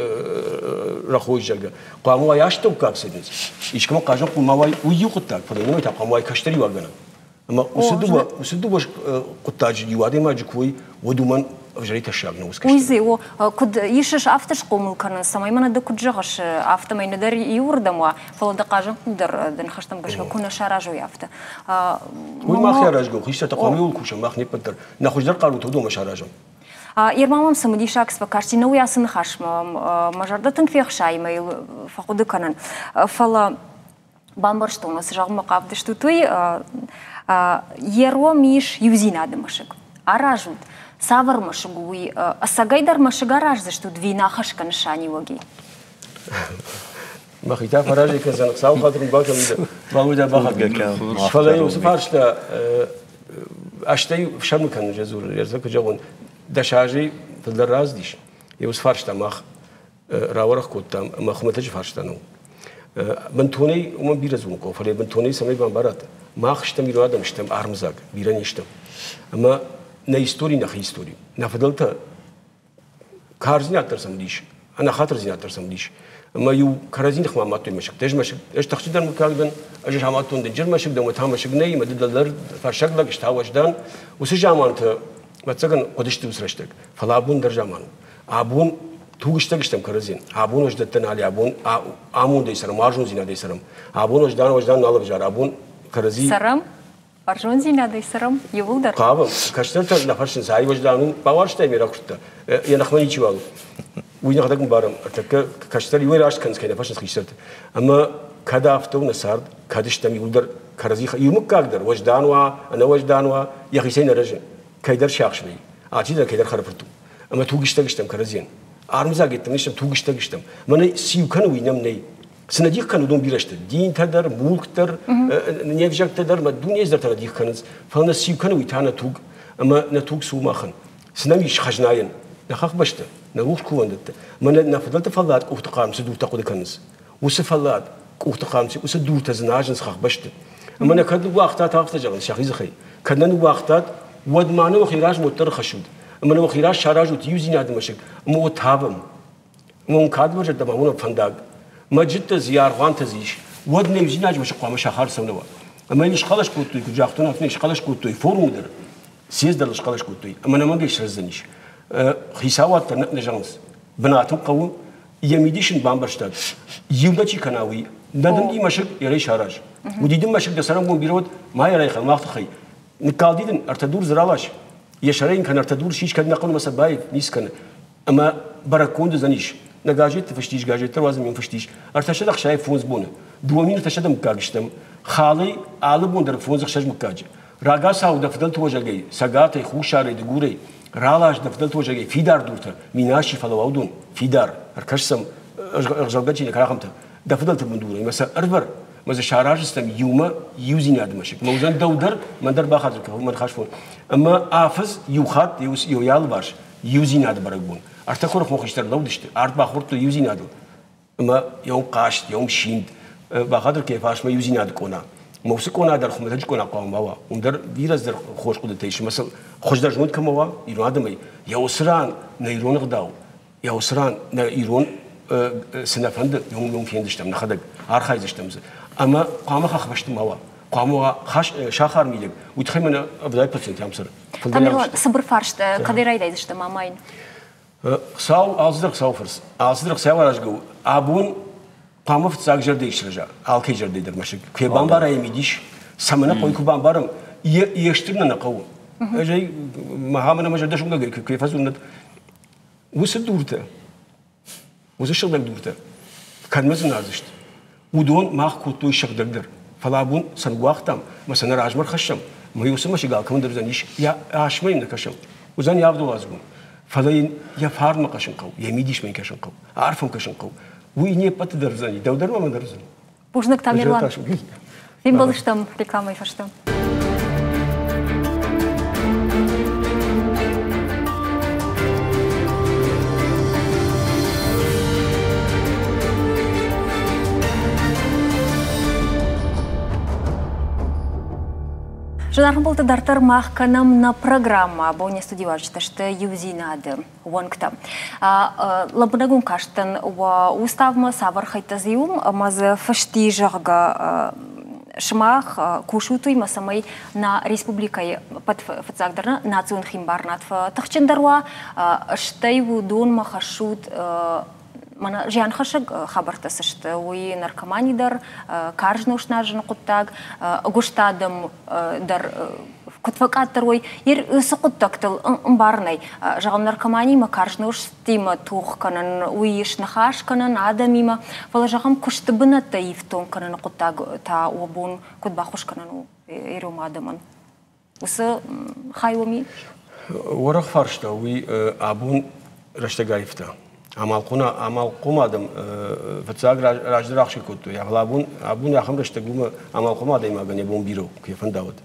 [SPEAKER 2] рӕхой, зӕгъгӕ. Хъуамӕ уай астӕуккаг цӕджындз. Искӕмӕ хъазӕн хъул ма уай, уый иу хъуыддаг, фӕлӕ иннӕмӕй та хъуамӕ уай кӕстӕриуӕггӕнӕг. Ӕмӕ уыцы дыууӕ хъуыддаджы иу адӕймаджы куы уой, уӕд уымӕн ӕвзӕрӕй тӕссаг нӕ уыцы
[SPEAKER 1] Уый дзы у, куыд исыс, афтӕ схъомыл кӕнын, цӕмӕй мӕнӕ ды куыд зӕгъыс, афтӕмӕй нӕдӕр иуырдӕм уа, фӕлӕ дӕ хъазӕнхъул дӕр дӕ ныхӕстӕм гӕсгӕ куы нӕ саразой, афтӕ.
[SPEAKER 2] Уый мах аразгӕ у, хистӕртӕ хъуамӕ иуыл кусӕм, мах не ппӕт дӕр. Нӕ хуыздӕр хъарутӕ уыдонмӕ саразӕм.
[SPEAKER 1] Ерма мӕм цымыдисаг фӕкасти, нӕ уый ацы ныхасмӕ мӕ зӕрдӕ тынг фехсайы, мӕ йыл фӕхъуыды кӕнын. Фӕлӕ бамбӕрстон, цы зӕгъынмӕ хъавдыстут, уый йе ром ис иудзинады мӕсыг. Аразут, цавӕр мӕсыг у, уый ӕцӕгӕйдӕр мӕсыг араздзыстут ӕви нӕхӕсгӕ нысаниуӕги?
[SPEAKER 2] Мӕхи та фӕразӕй кӕндзӕн, Хуыцауы хатыр мын бакӕнид, Балуйдӕ бахатыр. Фӕлӕ уыцы фарста ӕстӕй фсӕрмы кӕнын дзуры, ӕз куы зӕгъон, 10 азӕй фылдӕр рацыдис, йӕ уыцы фарста мах рауӕрӕх кодтам ӕмӕ хуымӕтӕджы фарста нӕу. Бынтонӕй уымӕн бирӕ дзурын хъӕуы, фӕлӕ бынтонӕй цӕмӕй бамбарат, мах стӕм ирон адӕм стӕм армыдзаг, бирӕ не стӕм. Ӕмӕ нӕ истори нӕхи истори. Нӕ фыдӕлтӕ карздзинад дӕр сӕм уыдис, ӕнӕхатырдзинад дӕр сӕм уыдис. Ӕмӕ-иу кӕрӕдзи ныхмӕ амадтой мӕсыгтӕ. Ӕз мӕсыг, ӕз тыхджындӕр мыггаг дӕн, ӕз амадтон дынджыр мӕсыг, дӕумӕ та мӕсыг нӕй, ӕмӕ ды дӕлдӕр фӕрсаг лӕг, ӕз та уӕздан. Уыцы заманты Ӕвӕццӕгӕн, хъуыдысты уыцы рӕстӕг. Фӕлӕ абон дӕр заман у. Абон тугыстӕг стӕм кӕрӕдзийӕн. Абон уӕздӕттӕ нал и, абон амондӕй цӕрӕм, уарзондзинадӕй цӕрӕм. Абон уӕздан уӕздан нал ӕвзары, абон кӕрӕдзи...
[SPEAKER 1] Цӕрӕм? Уарзондзинадӕй цӕрӕм иууылдӕр?
[SPEAKER 2] Хъавӕм. Кӕстӕртӕ нӕ фӕрсынц, ай уӕздан у, бауарзтай ме ракуырдта. Йӕ ныхмӕ ничиуал у. Уый нӕхӕдӕг ӕмбарӕм. Ӕртӕккӕ кӕстӕр иуӕй раст кӕнынц, кӕй нӕ фӕрсынц хистӕрты. Ӕмӕ кӕд афтӕ у нӕ цард, кӕд стӕм иууылдӕр кӕрӕдзи иу мыггаг дӕр уӕздан уа, ӕнӕуӕздан уа, йӕхицӕй нӕ рӕзы. Кӕйдӕр сиахс вӕййы, алчидӕр кӕйдӕр хӕрӕфырт у. Ӕмӕ тугистӕг стӕм кӕрӕдзийӕн. Армыдзаг йеддӕмӕ стӕм, тугистӕг стӕм. Мӕнӕ сиу кӕны, уый нӕм нӕй. Цы нӕ дих кӕны, уыдон бирӕ сты. Динтӕ дӕр, мулк дӕр, не взӕгтӕ дӕр, мӕ дунейы дӕр нӕ дих кӕнынц. Фӕлӕ нӕ сиу кӕны, уый та нӕ туг. Ӕмӕ нӕ туг цы у махӕн? Цы нӕм ис хӕзнайӕн? Нӕ хӕхбӕсты, нӕ рухс кувӕндӕтты. Мӕнӕ нӕ фыдӕлты фӕллад къухты хъарм цы дуртӕ хъуыды кӕнынц, уыцы фӕллад къухты хъарм уыцы дуртӕ дзыназынц хӕхбӕсты. Ӕмӕ нӕ кӕд ныууагътат, афтӕ зӕгъынц сӕхи дзыхӕй, кӕд нӕ ныууагътат, уӕд ма нӕ уӕхи размӕ уӕддӕр хӕссут. Ӕмӕ нӕ уӕхи раз саразут иудзинады мӕсыг, ӕмӕ уӕ тавӕм. Ӕмӕ уын кӕд уӕ зӕрдӕмӕ уынӕм фӕндаг, мӕджыттӕ дзы, аргъуантӕ дзы ис, уӕд нӕ иудзинады мӕсыг хъуамӕ сахар цӕуынӕ уа. Ӕмӕ йын схъӕлӕс кодтой, куыд загътон, афтӕ йын схъӕлӕс кодтой форумы дӕр, съезд дӕр схъӕлӕс кодтой, ӕмӕ нӕмӕнгӕй срӕздзӕнис. Хицауад дӕр нӕ зӕгъынц, бынат ын хъӕуы, йӕ мидис ын бамбӕрстат. Иумӕ чи кӕна, уый. Нӕ дын и мӕсыг йӕ сараз. Уыди дын мӕсыг дӕ цӕрӕнбон бирӕ уыд, ма йӕ райхал мах тыххӕй. Ныккалди дын ӕртӕ дур дзы ралас, йӕ сӕрӕй йын кӕнӕ ӕртӕ дур сис, кӕд нӕ хъуыдымӕ сӕ баив, ницы кӕны. Ӕмӕ бӕрӕггонд уыдзӕнис. Нӕ газетты фыст ис, газеттӕ руадзын мын фыст ис. 365 боны. 2300 мыггаг стӕм. Халӕй алы бон дӕр фондз-ӕхсӕз мыггаджы. Рагацау дӕ фыдӕлты уӕзӕгӕй, цӕгатӕй, хуссарӕй, дыгурӕй, ралас дӕ фыдӕлты уӕзӕгӕй фидар дуртӕ, минасчи фӕлӕ уыдон фидар, ӕркӕс сӕм, ӕгъзӕлгӕ чи нӕ ахӕмтӕ, дӕ фыдӕлты бындурӕй мӕ сӕ ӕрвӕр, мӕ дзы сараздзыстӕм иумӕ иудзинады мӕсыг. Мӕ уыдзӕн дӕу дӕр, мӕн дӕр бахатыр кӕн, мӕ ныхас фон. Ӕмӕ афӕдз иу хатт иу алыварс иудзинады бӕрӕгбон. Ӕртӕ куырыхон хистӕр лӕудысты, ард бахордтой иудзинадыл. Ӕмӕ йӕм хъазт, йӕм симд, бахатыр кӕй фарсмӕ иудзинады къона. Ӕмӕ уыцы къона дӕр хуымӕтӕджы къона хъуамӕ ма уа. Уым дӕр бирӕ цыдӕр хорз хъуыдытӕ ис. Ӕмӕ сыл хуыздӕр зонд кӕмӕ уа, ирон адӕмӕй, йӕ уыцы ран нӕ ирон ӕгъдау, йӕ уыцы ран нӕ ирон цы нӕ фӕнды, уым фендзыстӕм нӕхӕдӕг, архайдзыстӕм дзы. Ӕмӕ хъуамӕ хӕхбӕсты ма уа. Хъуамӕ уа сахар мидӕг. Уый тыххӕй мӕнӕ 70% ам цӕры.
[SPEAKER 1] Тамерлан, цыбыр фарст, кӕдӕй райдайдзыстӕм амайын?
[SPEAKER 2] Хуыцау, алцыдӕр Хуыцауы фӕрцы. Алцыдӕр Хуыцау аразгӕ у. Абон хъуамӕ фыццаг зӕрдӕ сырӕза, алкӕй зӕрдӕ дӕр мӕсыг. Куы йӕ бамбара йӕ мидис, цӕмӕн нӕ хъӕуы, куы бамбарӕм, йе стыр нӕ нӕ хъӕуы. Ӕз ӕй махӕмӕ мӕ зӕрдӕ сунгӕгӕй куы фӕдзурнӕд, уыцы дуртӕ, уыцы сыгъдӕг дуртӕ кӕдмӕ дзынардзысты? Уыдон мах кодтой сыгъдӕгдӕр. Фӕлӕ абон сӕ ныууагътам ӕмӕ сӕ нӕ размӕ рхӕссӕм, ӕмӕ уыцы мӕсыг алкӕмӕн дӕр уыдзӕнис, йӕ асмӕ йын нӕ кӕсӕм. Уыдзӕн йӕ авдуӕладзыгон. Фӕлӕ йын йӕ фарнмӕ кӕсын хъӕуы, йӕ мидисмӕ йын кӕсын хъӕуы, арф ӕм кӕсын хъӕуы. Уый не ппӕты дӕр уыдзӕни, дӕу дӕр мӕ дӕр уыдзӕни.
[SPEAKER 1] Бузныг, Тамерлан. Фембӕлдыстӕм рекламӕйы фӕстӕ. Зынаргъ ӕмбӕлтты дарддӕр мах кӕнӕм нӕ программӕ. Абон не студийы уазджытӕ сты иудзинады уӕнгтӕ. Лӕмбынӕгон кастӕн уӕ уставмӕ цавӕр хӕйттӕ дзы уым ӕмӕ дзы фыст и, зӕгъгӕ, сымах кусут уыимӕ, цӕмӕй нӕ республикӕйы фыццагдӕр нӕ национ химбарынад фӕтыхджындӕр уа, стӕй уыдонмӕ хӕссут мӕнӕ зианхӕссӕг хабӕрттӕ цы сты, уый наркомани дӕр, карз нозт нуазыны хъуыддаг, ӕгуыст адӕм дӕр куыд фӕкъаддӕр уой, цы хъуыддӕгтыл ӕмбарынӕй. Зӕгъӕм, наркоманиимӕ карз нозтимӕ тох кӕнын, уый ис ныхас кӕнын адӕмимӕ, фӕлӕ, зӕгъӕм, куысты бынӕттӕ ифтонг кӕныны хъуыддаг та уӕ бон куыд баххуыс кӕнын у ирон адӕмӕн? Уыцы хай уӕм и?
[SPEAKER 2] Уӕрӕх фарста уый абон рӕстӕг аивта. Амалхъом адӕм фыццаг раздӕр ахсыр кодтой, фӕлӕ абон, абон ахӕм рӕстӕг уымӕ амалхъом адӕймагӕн йӕ бон бирӕ у, куы йӕ фӕнда, уӕд.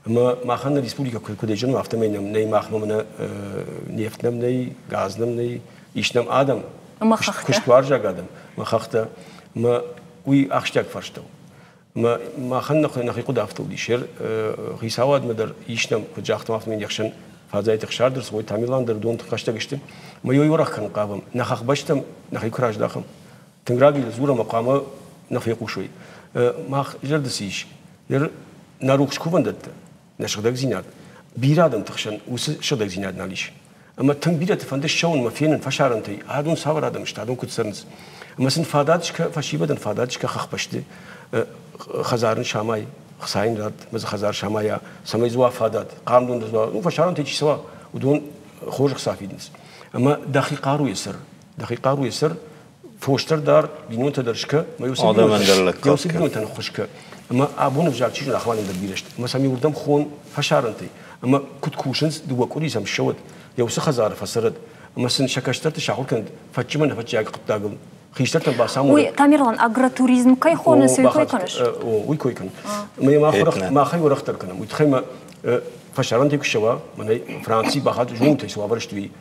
[SPEAKER 2] Ӕмӕ махӕн нӕ республикӕ куыд зонӕм, афтӕмӕй нӕм нӕй махмӕ мӕнӕ нефть нӕм нӕй, газ нӕм нӕй, ис нӕм адӕм, куыстуарзаг адӕм, ӕмӕ хӕхтӕ. Ӕмӕ уый ахсджиаг фарста у. Ӕмӕ махӕн нӕхи хъуыды афтӕ уыдис. Хицауадмӕ дӕр ис нӕм, куыд загътам, афтӕмӕй не хсӕн Фадзайты Ӕхсар дӕр, Цгъойты Тамерлан дӕр уыдон хӕстӕг сты. Ӕмӕ йӕ уӕрӕх кӕнын хъавӕм. Нӕ хӕхбӕстӕм нӕхи куы раздахӕм, тынг раги дзурӕм ӕмӕ хъуамӕ нӕ фехъусой. Мах зӕрды цы ис? Ныр нӕ рухс кувӕндӕттӕ, нӕ сыгъдӕгдзинад. Бирӕ адӕмты хсӕн уыцы сыгъдӕгдзинад нал ис. Ӕмӕ тынг бирӕты фӕнды ссӕуын мӕ фенын фӕсарӕнтӕй, адон цавӕр адӕм сты, адон куыд цӕрынц. Ӕмӕ сын фадат скӕ, фӕсивӕдӕн фадат скӕ хӕхбӕсты хӕдзар самай, хцайын ратт, мӕ дзы хӕдзар самайа, цӕмӕй дзы уа фадат, хъарм дон дзы уа. Ну, фӕсарӕнтӕй чи цӕуа, уыдон хорз ӕхца фидынц. Ӕмӕ дӕхи хъаруйӕ цӕр, дӕхи хъаруйӕ цӕр, фос дӕр дар, бинонтӕ дӕр скӕ, ӕмӕ уыцы бинонтӕн ӕххуыс кӕ. Ӕмӕ абон ӕвзаг чи зоны, ахӕм адӕм дӕр бирӕ сты. Ӕмӕ сӕм иуырдӕм хон фӕсарӕнтӕй. Ӕмӕ куыд кусынц, дыууӕ къуыри сӕм ссӕуӕд, йӕ уыцы хӕдзары фӕцӕрӕд, ӕмӕ сын сӕ кӕстӕрты сахуыр кӕнӕд фӕтчымӕ нӕфӕтчиаг хъуыддагыл. Хистӕртӕн бацамонӕд.
[SPEAKER 1] Уый, Тамерлан, агротуризм кӕй хонынц, уый кой кӕныс?
[SPEAKER 2] Уый кой кӕнын. Ӕмӕ махӕй уӕрӕхдӕр кӕнӕм. Уый тыххӕй мӕ фӕсарӕнтӕй куы ссӕуа, мӕнӕ Францийы бахатт зонутӕй цы уавӕр сты, уый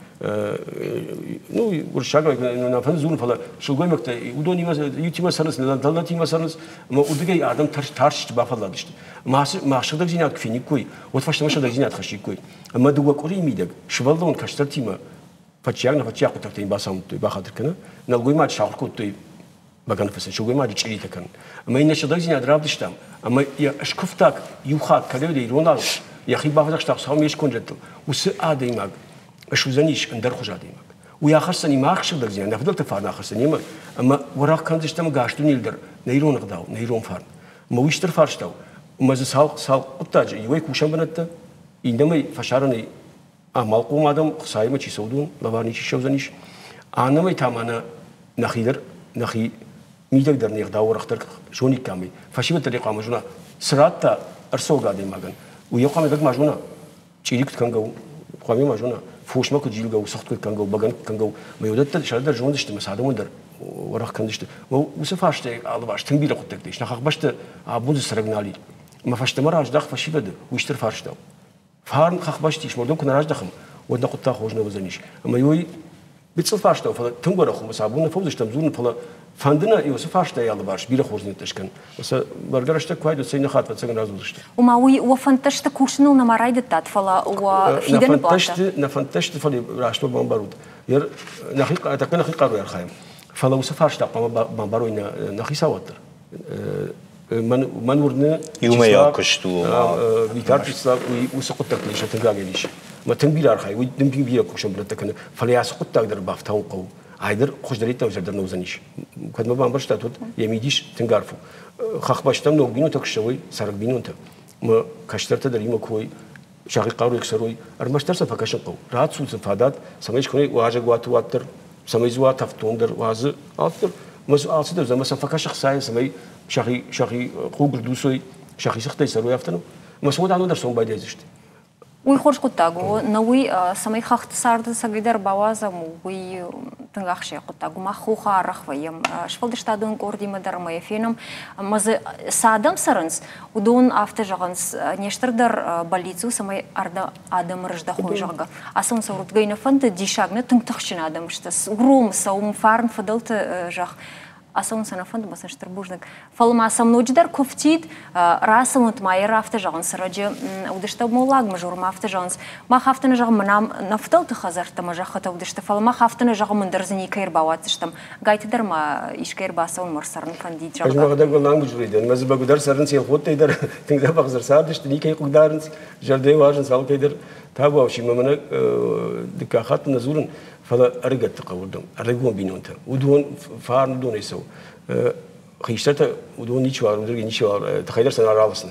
[SPEAKER 2] ну, уырыссагау нӕ фӕнды дзурын, фӕлӕ сылгоймӕгтӕ уыдонимӕ иутимӕ цӕрынц, нӕлтимӕ цӕрынц, ӕмӕ уырдыгӕй адӕм тарстысты, бафӕлладысты. Мах сыгъдӕгдзинад куы фениккой, уӕд фӕстӕмӕ сыгъдӕгдзинад хӕссиккой. Ӕмӕ дыууӕ къуырийы мидӕг сывӕллон кӕстӕртимӕ фӕтчиаг нӕ фӕтчиаг хъуыддӕгтӕ йын бацамыдтой, бахатыр кӕны, нӕлгоймаджы сахуыр кодтой бӕгӕны фыцын, сылгоймаджы чъиритӕ кӕнын. Ӕмӕ йын нӕ сыгъдӕгдзинад равдыстам, ӕмӕ йӕ скуывтаг иу хатт кӕдӕй иронау йӕхи бафӕдзӕхста Хуыцау ме сконд уыцы адӕймаг суыдзӕнис ӕндӕрхуыз адӕймаг. Уый ахӕсдзӕни мах сыгъдӕгдзинад, нӕ фыдӕлты фарн ахӕсдзӕни ӕмӕ, ӕмӕ уӕрӕх кӕндзыстӕм ӕгас дунейыл дӕр нӕ ирон ӕгъдау, нӕ ирон фарн. Ӕмӕ уый стыр фарста у. Ӕмӕ дзы цал, цал хъуыддаджы иуӕй кусӕн бынӕттӕ, иннӕмӕй фӕсарӕнӕй амалхъом адӕм Хуыцаимӕ чи цӕуы, уыдон лӕвар ничи ссӕудзӕнис. Аннӕмӕй та ма нӕ нӕхи дӕр, нӕхи мидӕг дӕр не гъдау уӕрӕхдӕр зониккам, фӕсивӕд дӕр хъуамӕ зона, цы радта ӕрцӕугӕ адӕймагӕн, уый хъуамӕ лӕг ма зона, чъири куыд кӕнгӕ у, хъуамӕ ма зона, фосмӕ куыд зилгӕ у, цыхт куыд кӕнгӕ у, бӕгӕны куыд кӕнгӕ у, мӕ уыдӕттӕ сӕ дӕр зондзысты, мӕ сӕ адӕмӕн дӕр уӕрӕх кӕндзысты. Уыцы фарстӕй алыварс тынг бирӕ хъуыддӕгтӕ ис. Нӕ хӕхбӕсты абон дзы цӕрӕг нал и. Ӕмӕ фӕстӕмӕ раздах фӕсивӕды, уый стыр фарста у. Фарн хӕхбӕсты ис, уырдӕм куы нӕ раздӕхӕм, уӕд нӕ хъуыддаг хорз нӕ уыдзӕнис. Ӕмӕ уый гыццыл фарста у, фӕлӕ тынг уӕрӕх у, сӕ абон нӕ фӕуыдзыстӕм дзурын, фӕлӕ фӕнды нӕ уыцы фарстайы алыварс бирӕ хорздзинӕдтӕ скӕнын. Сӕ бӕргӕ рӕстӕг куы уайд, уӕд сӕ иннӕ хатт ӕцӕгӕн радзурдзысты.
[SPEAKER 1] Ома уый уӕ фӕндтӕ сты кусыныл нӕма райдыдтат, фӕлӕ уӕ фидӕны плантӕ?
[SPEAKER 2] Нӕ фӕндтӕ сты, фӕлӕ раст уӕ бамбарут. Нӕхи, тӕккӕ нӕхи хъаруйӕ архайӕм. Фӕлӕ уыцы фарста хъуамӕ бамбарой нӕ хицауад дӕр. Мӕн уырны,
[SPEAKER 3] иумӕйаг куыст у.
[SPEAKER 2] Витар Вячеслав уый уыцы хъуыддӕгты ис тынг рагӕй ис. Мӕ тынг бирӕ архайы, уый тынг бирӕ кусӕн бынӕттӕ кӕны, фӕлӕ ацы хъуыддаг дӕр бафтауын хъӕуы. Айдӕр хуыздӕриддӕр ӕвзӕрдӕр нӕ уыдзӕнис. Кӕд мӕ бамбӕрстат, уӕд йӕ мидис тынг арф у. Хӕхбӕстӕм ног бинонтӕ куы ссӕуой, цӕрӕг бинонтӕ, мӕ кӕстӕртӕ дӕр имӕ куы уой, сӕхи хъаруйӕ куы цӕрой, ӕрмӕстдӕр сӕ фӕкӕсын хъӕуы. Рацу сын фадат, цӕмӕй скӕной уазӕгуаты уӕддӕр, цӕмӕй дзы уа тӕвддон уадзы алцыдӕр. Алцыдӕр ӕмӕ сӕ фӕкӕсы хцайӕ, цӕмӕй сӕхи сӕхи хъуг рдуцой, сӕхи цыхтӕй цӕрой, афтӕ ну. Ӕмӕ сӕ уӕд ано дӕр цӕуын байдайдзысты.
[SPEAKER 1] Уый хорз хъуыддаг у. Нӕ уый, цӕмӕй хӕхты царды цӕгӕйдӕр бауадзӕм, уый тынг ахсджиаг хъуыддаг у. Мах хохы арӕх вӕййӕм сфӕлдыстадон къордимӕ дӕр ӕмӕ йӕ фенӕм. Ӕмӕ дзы цы адӕм цӕрынц, уыдон афтӕ зӕгъынц, не стырдӕр бӕллиц у, цӕмӕй адӕмы рыздӕхой, зӕгъгӕ. Ацӕуын сӕ уырдыгӕй нӕ фӕнды, диссаг нӕ тынг тыхджын адӕм сты. Уромы сӕ, уым фарн фыдӕлты зӕхх. Ацӕуын сӕ нӕ фӕнды, ӕмӕ сын стыр бузныг. Фӕлӕ ма сӕм ноджыдӕр куы фтид, рацӕуынт ма йӕ афтӕ зӕгъынц, раджы уыдысты моллаг мызурмӕ афтӕ зӕгъынц. Мах афтӕ нӕ зӕгъӕм, мӕнӕ нӕ фыдӕлты хӕдзӕрттӕ ӕмӕ зӕххытӕ уыдысты, фӕлӕ мах афтӕ нӕ зӕгъӕм, ӕндӕр дзы никӕй ӕрбауадздзыстӕм. Гайты дӕр ма искӕй ӕрбацӕуынмӕ ӕрцӕрын фӕндид,
[SPEAKER 2] зӕгъгӕ. Ӕз мӕхӕдӕг уӕллангуызрой дӕн, мӕ дзы бӕгуыдӕр цӕрынц елхоттӕй дӕр, тынг дзӕбӕх дзы ӕрцардысты, никӕй хъыгдарынц, зӕрдӕйы уарзынц алкӕй дӕр. Табуафси мӕ мӕнӕ дыккаг хатт нӕ дзурын, фӕлӕ ӕрыгӕтты хъӕуы уырдӕм, ӕрыгон бинонтӕ. Уыдон фарн уыдонӕй цӕуы. Хистӕртӕ уыдон ничиуал, уыдон ничиуал, тыхӕй дӕр сӕ нӕ раласны.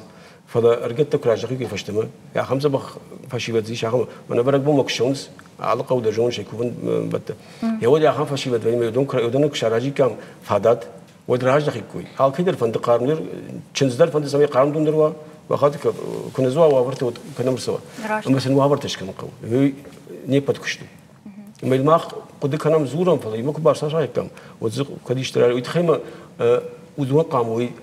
[SPEAKER 2] Фӕлӕ ӕрыгӕттӕ куы раздӕхиккой фӕстӕмӕ, ахӕм дзӕбӕх фӕсивӕд дзы ис, ахӕм, мӕнӕ бӕрӕгбонмӕ куы ссӕуынц, алы хъӕу дӕр зоныс, кувӕн бӕттӕ. Йӕ уӕд ахӕм фӕсивӕд вӕййы, уыдон куы саразиккам фадат, уӕд раздӕхиккой. Алкӕй дӕр фӕнды хъармдӕр, чындз дӕр фӕнды, цӕмӕй хъарм дон дӕр уа, бахаты куы нӕ дзы уа уавӕртӕ, уӕд кӕнӕм ӕрцӕуа. Ӕмӕ сын уавӕртӕ скӕнын хъӕуы. Уый не ппӕт куыст у. Ӕмӕ мах хъуыды кӕнӕм, дзурӕм, фӕлӕ имӕ куы барцархайӕм, уӕд дзы кӕд исты уый тыххӕй ма уыдон хъуамӕ уой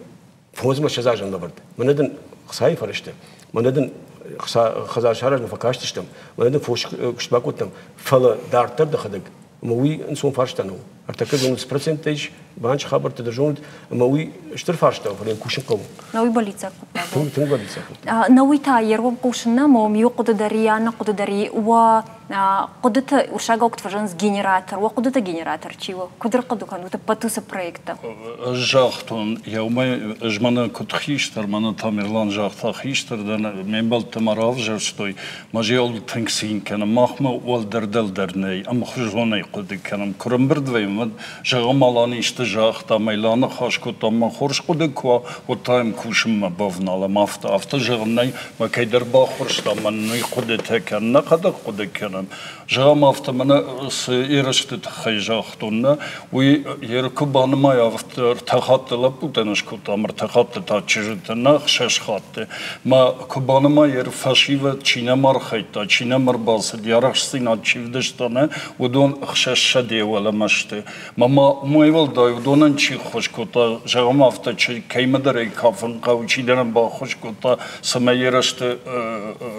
[SPEAKER 2] фондзмӕ ссӕдз азӕн лӕвӕрд. Мӕнӕ дын хцайы фӕрӕзтӕ, мӕнӕ дын хӕдзар саразынмӕ фӕкастыстӕм, мӕнӕ дын фос куыст бакодтам, фӕлӕ дарддӕр дӕхӕдӕг ӕмӕ уый ӕнцон фарста нӕу. Ӕртӕккӕ зонын цы проценттӕ ис, Банчы хабӕрттӕ дӕр зонут, ӕмӕ уый стыр фарста у, фӕлӕ йын кусын хъӕуы.
[SPEAKER 1] На уый бӕллиццаг хъуыддаг у.
[SPEAKER 2] Тынг, тынг бӕллиццаг хъуыддаг.
[SPEAKER 1] На уый та йе ргом хъусын нӕм, уым иу хъуыды дӕр и, аннӕ хъуыды дӕр и. Уӕ хъуыдыты урсагау куыд фӕзӕгъынц генератор, уӕ хъуыдыты генератор чи у? Куыд ӕрхъуыды кӕнут ӕппӕт уыцы проекттӕ?
[SPEAKER 10] Ӕз загътон, еумӕ ӕз мӕнӕ куыд хистӕр, мӕнӕ Тамерлан загъта хистӕр дӕн, ме мбӕлттӕ мӕ равзӕрстой, мӕ зӕл тынг цин кӕнӕм, махмӕ уӕлдӕр-дӕлдӕр нӕй, ӕмхуызонӕй хъуыды кӕнӕм. Куы рӕмбырд вӕййӕм, уӕд зӕгъӕм, Алан исты загъта, мӕ аныхас кодта, мӕ хорз хъуыды куы уа, уӕд та йӕм кусынмӕ бавналӕм. Афтӕ, афтӕ зӕгъын нӕй, мӕ кӕйдӕр баххуырста, мӕн уый хъуыдытӕ кӕн, нӕхӕдӕг хъуыды кӕнӕм. Зӕгъӕм, афтӕ мӕнӕ цы ерысты тыххӕй загътон, нӕ, уый ер куы банымайа, афтӕ ӕртӕ хатты лӕппутӕн скодтам, ӕртӕ хатты та чызджытӕ, нӕ, хсӕз хатты. Мӕ куы банымайа, фӕсивӕд чи нӕм архайдта, чи нӕм ӕрбацыд, йӕ арӕхстдзинад чи вдыста, нӕ, уыдон ӕхсӕзсӕдӕйы уӕлӕмӕ сты. Мӕ ма уымӕй уӕлдай уыдонӕн чи ххуыс кодта, зӕгъӕм, афтӕ кӕимӕдӕр ӕй кафын хъӕуы, чидӕр ын баххуыс кодта, цӕмӕй ерысты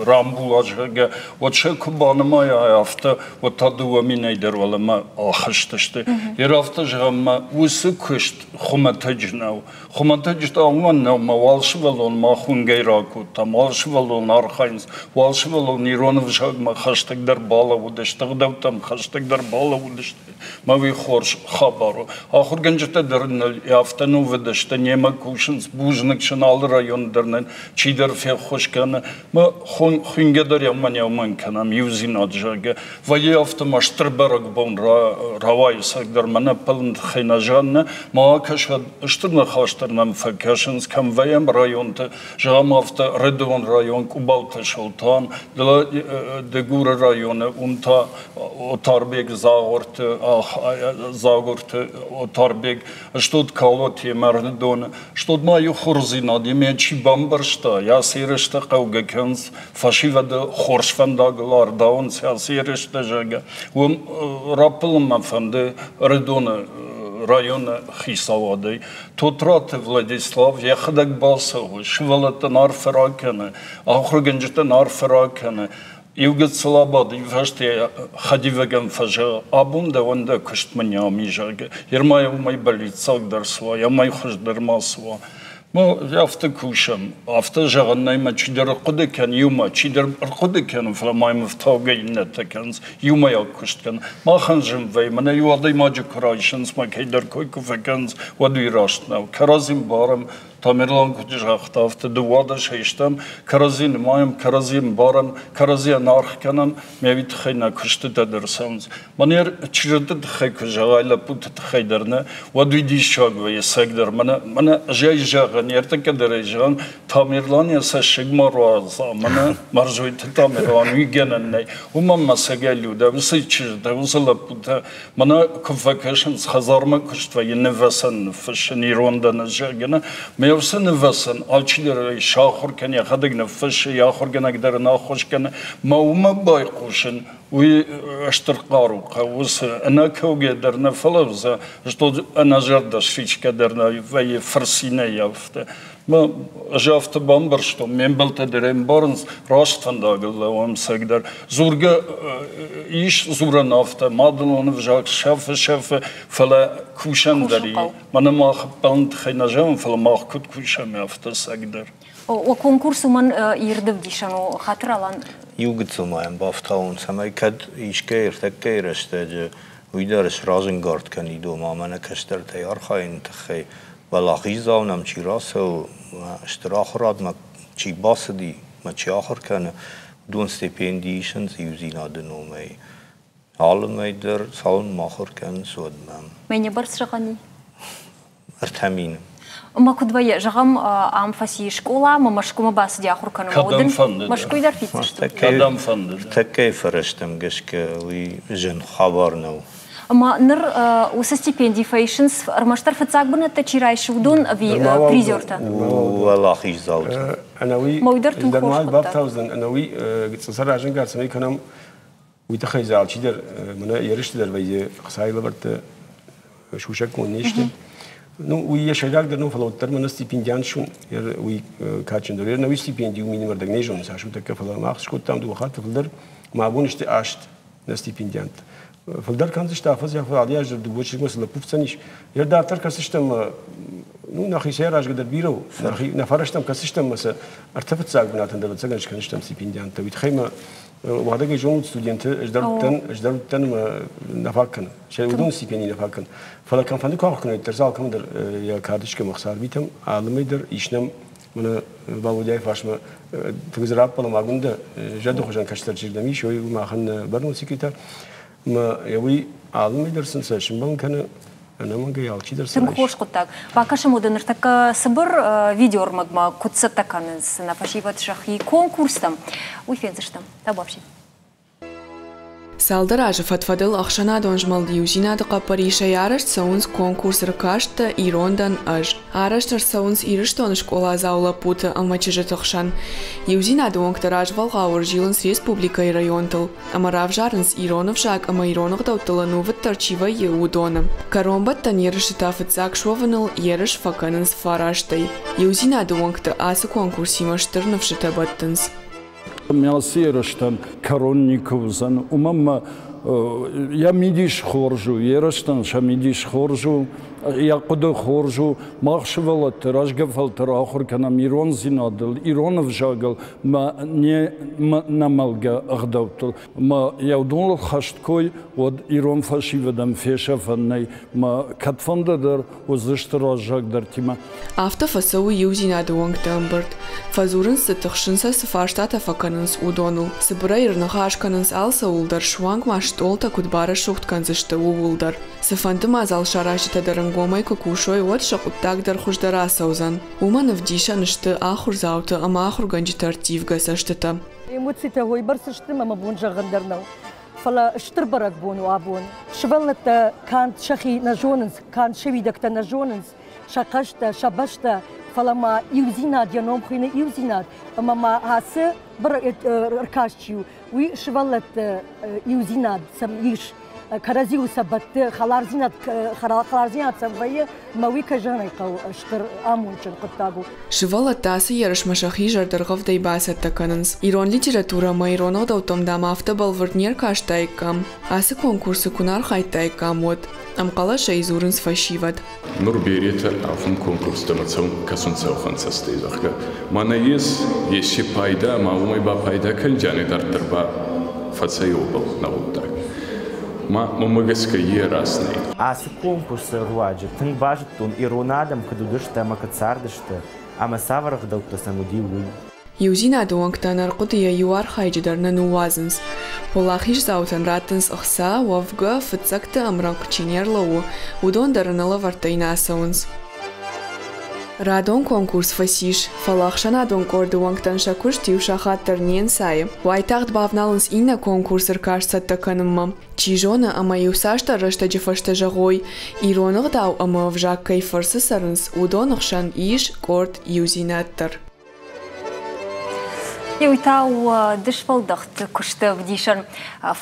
[SPEAKER 10] рамбула, зӕгъгӕ, уӕд сӕ куы банымайай афтӕ, уӕд та дыууӕ минӕй дӕр уӕлӕмӕ ахызтысты. Йер афтӕ зӕгъӕм, мӕ уыцы куыст хуымӕтӕджы нӕу. Хуымӕтӕджы та уымӕн нӕу, мӕ уал сывӕллон мах уынгӕй ракодтам, уал сывӕллон архайынц, уал сывӕллон ирон ӕвзагмӕ хӕстӕгдӕр балӕууыдысты, ӕгъдӕуттӕм хӕстӕгдӕр балӕууыдысты. Мӕ уый хорз хабар у. Ахуыргӕнджытӕ дӕр ныл афтӕ нувыд сты, немӕ кусынц, бузныг сын алы районы дӕр нын чидӕр феххуыс кӕны. Мӕ хуынгӕ дӕр уымӕн кӕнӕм, иудзинад, зӕгъгӕ. Вӕййы афтӕ ма стыр бӕрӕгбон рауайы цӕгдӕр мӕнӕ пылын тыххӕй нӕ зӕгъын, ма акӕсӕд, стыр ныхас дӕр нӕм фӕкӕсынц, кӕм вӕййӕм районты, зӕгъӕм афтӕ, Рыдон район, Къубалты Солтан, Дыгуры районы, уым та Отарбег Загъуырты, Загъуырты Отарбег, стут Калоти Мӕрдоны, стут ма иу хорздзинад, йемӕ чи бамбӕрста, йӕ серыстӕ хъӕугӕ кӕнынц, фӕсивӕды хорз фӕндагыл ардауынц йӕ серыстӕ, зӕгъгӕ. Уым раппӕлын мӕ фӕнды Ӕрыдоны районы хицауадӕй. Тотраты Владислав йӕхӕдӕг бацӕуы, сывӕллӕттӕн арфӕ ракӕны, ахуыргӕнджытӕн арфӕ ракӕны. Иу гыццыл абады, иу фӕсте хӕдивӕгӕн фӕзӕгъы, абон дӕуӕн дӕ куыстмӕ не ам и, зӕгъгӕ. Ерма уымӕй бӕллиццагдӕр цы уа, амӕй хуыздӕр ма цы уа. Ну, афтӕ кусӕм, афтӕ зӕгъӕн нӕй, мӕ чидӕр ӕрхъуыды кӕн иумӕ, чидӕр ӕрхъуыды кӕны, фӕлӕ ма йӕм ӕфтаугӕ иннӕтӕ кӕнынц, иумӕйаг куыст кӕн. Махӕн зын вӕййы, мӕнӕ иу адӕймаджы куы райсынц, мӕ кӕйдӕр кой куы фӕкӕнынц, уӕд уый раст нӕу. Кӕрӕдзи мбарӕм, Тамерлан куыд загъта, афтӕ дыууадӕсӕй стӕм, кӕрӕдзи нымайӕм, кӕрӕдзи ӕмбарӕм, кӕрӕдзийӕн аргъ кӕнӕм, ме уый тыххӕй нӕ куыстытӕ дӕр цӕуынц. Мӕнӕ чызджыты тыххӕй куы зӕгъай, лӕппуты тыххӕй дӕр нӕ, уӕд уый диссаг вӕййы цӕгдӕр. Мӕнӕ, мӕнӕ ӕз ӕй зӕгъын, ӕртыккӕ дӕр ӕй зӕгъын, Тамерлан йӕ цӕссыг ма руадза, мӕнӕ Мӕрзойты Тамерлан уый гӕнӕн нӕй. Уымӕн мӕ цӕгӕй у, дӕ уыцы чызджытӕ, уыцы лӕппутӕ Мӕнӕ куы фӕкӕсынц, хӕдзармӕ куыст вӕййы нывӕцӕн ныффыссын, ирон дӕн ӕз, зӕгъгӕ, нӕ. Мӕ уыцы нывӕцӕн алчидӕр ӕй сахуыр кӕны, йӕхӕдӕг ныффыссы, йӕ ахуыргӕнӕг дӕр ын ӕххуыс кӕны. Мӕ уымӕ байхъусын, уый стыр хъару хъӕуы уыцы ӕнӕкӕугӕ дӕр нӕ фӕлӕудзӕн, стод ӕнӕзӕрдӕ сфичкӕ дӕр нӕ вӕййы фырцинӕй афтӕ. Мӕ ӕз афтӕ бамбӕрстон, ме мбӕлттӕ дӕр ӕмбарынц, раст фӕндагыл лӕууӕм цӕгдӕр. Дзургӕ ис дзурӕн афтӕ, мадӕлон ӕвзаг сӕфы-сӕфы, фӕлӕ кусӕн дӕр и. Мӕнӕ мах ӕппӕлын тыххӕй нӕ зӕгъӕм, фӕлӕ мах куыд кусӕм, афтӕ цӕгдӕр.
[SPEAKER 1] О, конкурс уымӕн ирд ӕвдисӕн у, хатыр Алан.
[SPEAKER 3] Иу гыццыл ма йӕм бафтауон, цӕмӕй кӕд искӕй ӕртӕккӕйы рӕстӕджы уый дӕр сразӕнгард кӕнид, ома мӕнӕ кӕстӕртӕй архайыны тыххӕй Уӕлахиздзау нӕм чи рацӕуы, стыр ахуырадмӕ чи бацыди мӕ чи ахуыр кӕны, уыдон стипенди исынц иудзинады номӕй. Алы мӕй дӕр цалынмӕ ахуыр кӕнынц, уӕдмӕ.
[SPEAKER 1] Мӕнӕ бӕрц зӕгъӕн и?
[SPEAKER 3] 3 000.
[SPEAKER 1] Ӕмӕ куыд вӕййы, зӕгъӕм, ам фӕци скъола ӕмӕ Мӕскуымӕ бацыди ахуыр кӕнынмӕ, уӕд ын
[SPEAKER 10] Кӕдӕм фӕнды дӕр.
[SPEAKER 1] Мӕскуыйы дӕр фиддзысты?
[SPEAKER 10] Кӕдӕм фӕнды дӕр.
[SPEAKER 3] Тӕккӕйы фӕрӕзтӕм гӕсгӕ уый зын хабар нӕу.
[SPEAKER 1] Ӕмӕ ныр уыцы стипенди фӕисынц ӕрмӕстдӕр фыццаг бынӕттӕ чи райсы, уыдон ӕви призертӕ?
[SPEAKER 3] Уӕлахиздзаутӕ.
[SPEAKER 2] Ӕнӕуи
[SPEAKER 1] Мӕ уый дӕр тынг хорз хъуыддаг.
[SPEAKER 2] бафтаудзӕн, ӕнӕуи гыццыл разӕнгард цӕмӕй кӕнӕм, уый тыххӕй дзы алчидӕр мӕнӕ ерысты дӕр вӕййы хцайы лӕвӕрттӕ сусӕггонд не сты. Ну, уый йӕ сӕйрагдӕр нӕу, фӕлӕ уӕддӕр мӕнӕ стипендиант сун, уый кадджындӕр. Ӕнӕуи стипенди у минимӕрдӕг не зонын, цас у тӕккӕ, фӕлӕ мах скодтам дыууӕ хатты фылдӕр. Мӕ абон сты аст нӕ стипендиант. Фылдӕр кӕндзысты афӕдзӕй алы аз дӕр дыууӕ чызгмӕ цы лӕппу фыцӕн ис. Йӕ дарддӕр кӕсдзыстӕм, ну, нӕхицӕй аразгӕ дӕр бирӕ у. Нӕ фӕрӕзтӕм кӕсдзыстӕм ӕмӕ сӕ ӕртӕ фыццаг бынатӕн дӕр ӕвӕццӕгӕн скӕндзыстӕм стипендианттӕ. Уый тыххӕй мӕ уӕдӕгӕй зонут студенты, ӕз дӕр уыдтӕн, ӕз дӕр уыдтӕн ӕмӕ нӕ фаг кӕны. Сӕ уыдон стипенди нӕ фаг кӕны. Фӕлӕ кӕмфӕнды куы ахуыр кӕной, дӕр дзы алкӕмӕн дӕр йӕ карточкӕмӕ ӕхца ӕрвитӕм, алымӕй дӕр ис нӕм мӕнӕ Валодяйы фарсмӕ тынг дзы раппӕлӕм Агуындӕ, зӕды хуызӕн кӕстӕр чызг нӕм ис, уый махӕн нӕ бӕрнон секретарь. Ӕмӕ уый алымӕй дӕр сын сӕ сымбӕлын кӕны, ӕнӕмӕнгӕй алчидӕр сӕ
[SPEAKER 1] Тынг хорз хъуыддаг. Бакӕсӕм уӕдӕ ныртӕккӕ цыбыр видеоӕрмӕгмӕ, куыд цӕттӕ кӕнынц нӕ фӕсивӕд сӕхи конкурстӕм, уый фендзыстӕм. Табуафси.
[SPEAKER 4] Цалдӕр азы фӕд-фӕдыл ӕхсӕнадон змӕлд Иудзинад-ы хъӕппӕрисӕй арӕзт цӕуынц конкурс ӕркасттӕ «Ирон дӕн ӕз». Арӕзт ӕрцӕуынц Ирыстоны скъоладзау лӕппуты ӕмӕ чызджыты хсӕн. Иудзинад-ы уӕнгтӕ развӕлгъау ӕрзилынц республикӕйы районтыл ӕмӕ равзарынц ирон ӕвзаг ӕмӕ ирон ӕгъдӕуттыл ӕнувыддӕр чи вӕййы, уыдоны. Кӕронбӕттӕн ерысы та фыццаг суӕвыныл ерыс фӕкӕнынц фарастӕй. Иудзинад-ы уӕнгты ацы конкурсимӕ стыр ныфсытӕ бӕттынц.
[SPEAKER 10] Ацы ерыстӕн кӕрон никуы уыдзӕн, уымӕн ӕмӕ йӕ мидис хорз у, ерыстӕн сӕ мидис хорз у, йӕ хъуыды хорз у. Мах сывӕллӕтты рӕзгӕ фӕлтӕр ахуыр кӕнӕм ирондзинадыл, ирон ӕвзагыл ӕмӕ не нӕмӕлгӕ ӕгъдӕуттыл. Ӕмӕ йӕ уыдоныл хӕст кой, уӕд ирон фӕсивӕдӕн фесӕфӕн нӕй. Ӕмӕ кӕдфӕнды дӕр уыдзысты раззагдӕртимӕ.
[SPEAKER 4] Афтӕ фӕцӕуы иудзинады уӕнгты ӕмбырд. Фӕдзурынц дзы, тыхсын сӕ цы фарстатӕ фӕкӕнынц, уыдоныл. Цыбырӕй ӕрныхас кӕнынц алцӕуыл дӕр, суанг ма стъолтӕ куыд барӕсугъд кӕндзысты, ууыл дӕр. Цыфӕнды мадзал саразджытӕ дӕр ӕнгомӕй куы кусой, уӕд сӕ хъуыддаг дӕр хуыздӕр ацӕудзӕн. Уымӕн ӕвдисӕн сты ахуырдзауты ӕмӕ ахуыргӕнджыты ӕрттивгӕ цӕстытӕ.
[SPEAKER 11] Эмоцитӕ уыйбӕрц сты, ӕмӕ мӕ бон зӕгъын дӕр нӕу. Фӕлӕ стыр бӕрӕгбон у абон. Сывӕллӕттӕ канд сӕхи нӕ зонынц, канд сӕ уидӕгтӕ нӕ зонынц, сӕ хъӕстӕ, сӕ бӕстӕ, фӕлӕ ма иудзинад йӕ ном хуыйны иудзинад, ӕмӕ ма ацы ӕркаст чи у, уый сывӕллӕтты иудзинад сӕм ис. Кӕрӕдзиуыл сӕ бӕтты, хӕлардзинад, хӕлардзинад сӕм вӕййы, ӕмӕ уый, кӕй зӕгъын ӕй хъӕуы, стыр амондджын хъуыддаг у.
[SPEAKER 4] Сывӕллӕттӕ ацы ерысмӕ сӕхи зӕрдӕргъӕвдӕй бацӕттӕ кӕнынц. Ирон литературӕ ӕмӕ ирон ӕгъдӕуттӕм, дам, афтӕ бӕлвырд не ркастаиккам, ацы конкурсы куы нӕ архайдтаиккам, уӕд. Ӕмхъӕлӕсӕй дзурынц фӕсивӕд.
[SPEAKER 12] Нур беретӕ ӕхун конкурстӕмӕ цӕун кӕсунцӕ уӕхӕн цӕстӕй, зӕгъгӕ. Мӕнӕ ес ести пайда ӕма уомӕй ба пайда кӕндзиан идарддӕр ба фӕцӕй уобӕл нӕ гъуддаг. Ма мӕмӕ гӕсгӕ е раст нӕй.
[SPEAKER 13] Ацы конкурсы руаджы тынг базыдтон, ирон адӕм куыд уыдысты ӕмӕ куыд цардысты, ӕмӕ цавӕр ӕгъдӕуттӕ сӕм уыди, уый.
[SPEAKER 4] Иудзинады уӕнгтӕ ӕнӕрхъуыдыйӕ иу архайджы дӕр нӕ ныууадзынц. Уӕлахиздзаутӕн раттынц ӕхца, уӕвгӕ, фыццӕгты ӕмрӕнхъ чи не рлӕууы, уыдон дӕр ӕнӕлӕвӕрттӕй нӕ ацӕуынц. Радон конкурс фӕцис, фӕлӕ ӕхсӕнадон къорды уӕнгтӕн сӕ куыст иу сахат дӕр не нцайы. Уайтагъд бавналынц иннӕ конкурсы ӕркаст цӕттӕ кӕнынмӕ. Чи зоны, ӕмӕ иуцасдӕр рӕстӕджы фӕстӕ зӕгъой, ирон ӕгъдау ӕмӕ ӕвзаг кӕй фӕрцы цӕрынц, уыдоны хсӕн ис къорд иудзинад дӕр.
[SPEAKER 1] Уый та у дысфӕлдӕхт куысты ӕвдисӕн.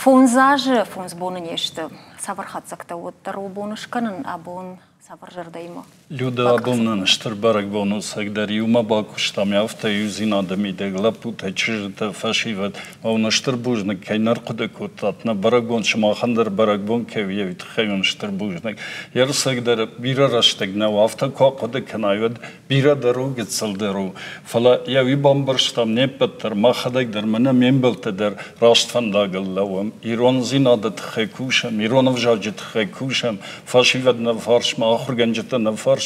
[SPEAKER 1] Фондз азы фондз боны не сты. Цавӕр хатдзӕгтӕ уӕддӕр у бон скӕнын абон цавӕр зӕрдӕимӕ?
[SPEAKER 10] Люда, абон нын стыр бӕрӕгбон у, цӕгдӕр иумӕ бакуыстам, афтӕ иудзинады мидӕг лӕппутӕ, чызджытӕ, фӕсивӕд. Ӕмӕ стыр бузныг, кӕй нӕ рхъуыды кодтат, нӕ бӕрӕгбон сымахӕн дӕр бӕрӕгбон кӕй у, уый тыххӕй уын стыр бузныг. Ерысӕг дӕр бирӕ рӕстӕг нӕу, афтӕ куы ахъуыды кӕнай, уӕд бирӕ дӕр у, гыццыл дӕр у. Фӕлӕ йӕ уый бамбӕрстам не ппӕт дӕр, мӕхӕдӕг дӕр, мӕнӕ ме мбӕлттӕ дӕр раст фӕндагыл лӕууӕм. Ирондзинады тыххӕй кусӕм, ирон ӕвзаджы тыххӕй кусӕм, фӕсивӕд нӕ фарсмӕ, ахуыргӕнджытӕ нӕ фарсмӕ.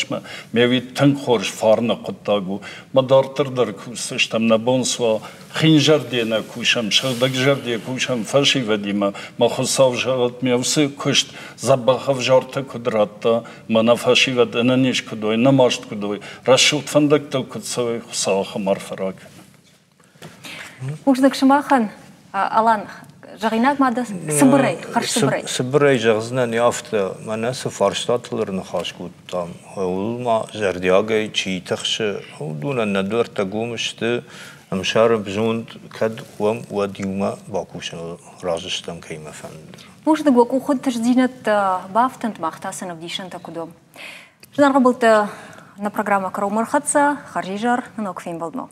[SPEAKER 10] Ме уый тынг хорз фарны хъуыддаг у. Мӕ дарддӕр дӕр кусдзыстӕм, нӕ бон цы уа, хинзӕрдийӕ нӕ кусӕм, сыгъдӕгзӕрдийӕ кусӕм фӕсивӕдимӕ. Мӕ Хуыцау зӕгъӕд, ме уыцы куыст дзӕбӕх ӕвзартӕ куыд радта, мӕнӕ фӕсивӕд ӕнӕниз куыд уой, нӕмаст куыд уой, рӕсугъд фӕндӕгтыл куыд цӕуой, Хуыцау ахӕм арфӕ ракӕнӕд.
[SPEAKER 1] Бузныг сымахӕн, Алан, зӕгъинаг ма дӕ цыбырӕй, хӕрзцыбырӕй.
[SPEAKER 3] Цыбырӕй зӕгъдзынӕн афтӕ, мӕнӕ цы фарстатыл ӕрныхас кодтам, ууыл ма зӕрдиагӕй чи тыхсы, уыдонӕн нӕ дуӕрттӕ гом сты, ӕмсӕры зонд кӕд уӕм, уӕд иумӕ бакусыныл разы стӕм кӕимӕ фӕнды.
[SPEAKER 1] Бузныг уӕ къухы тыхдзинӕдтӕ бафтӕнт, мах та сын ӕвдисӕнтӕ куыд уӕм. Зынаргъ ӕмбӕлттӕ, нӕ программӕ кӕронмӕ ӕрхӕццӕ. Хӕрзизӕр, ног фембӕлдмӕ.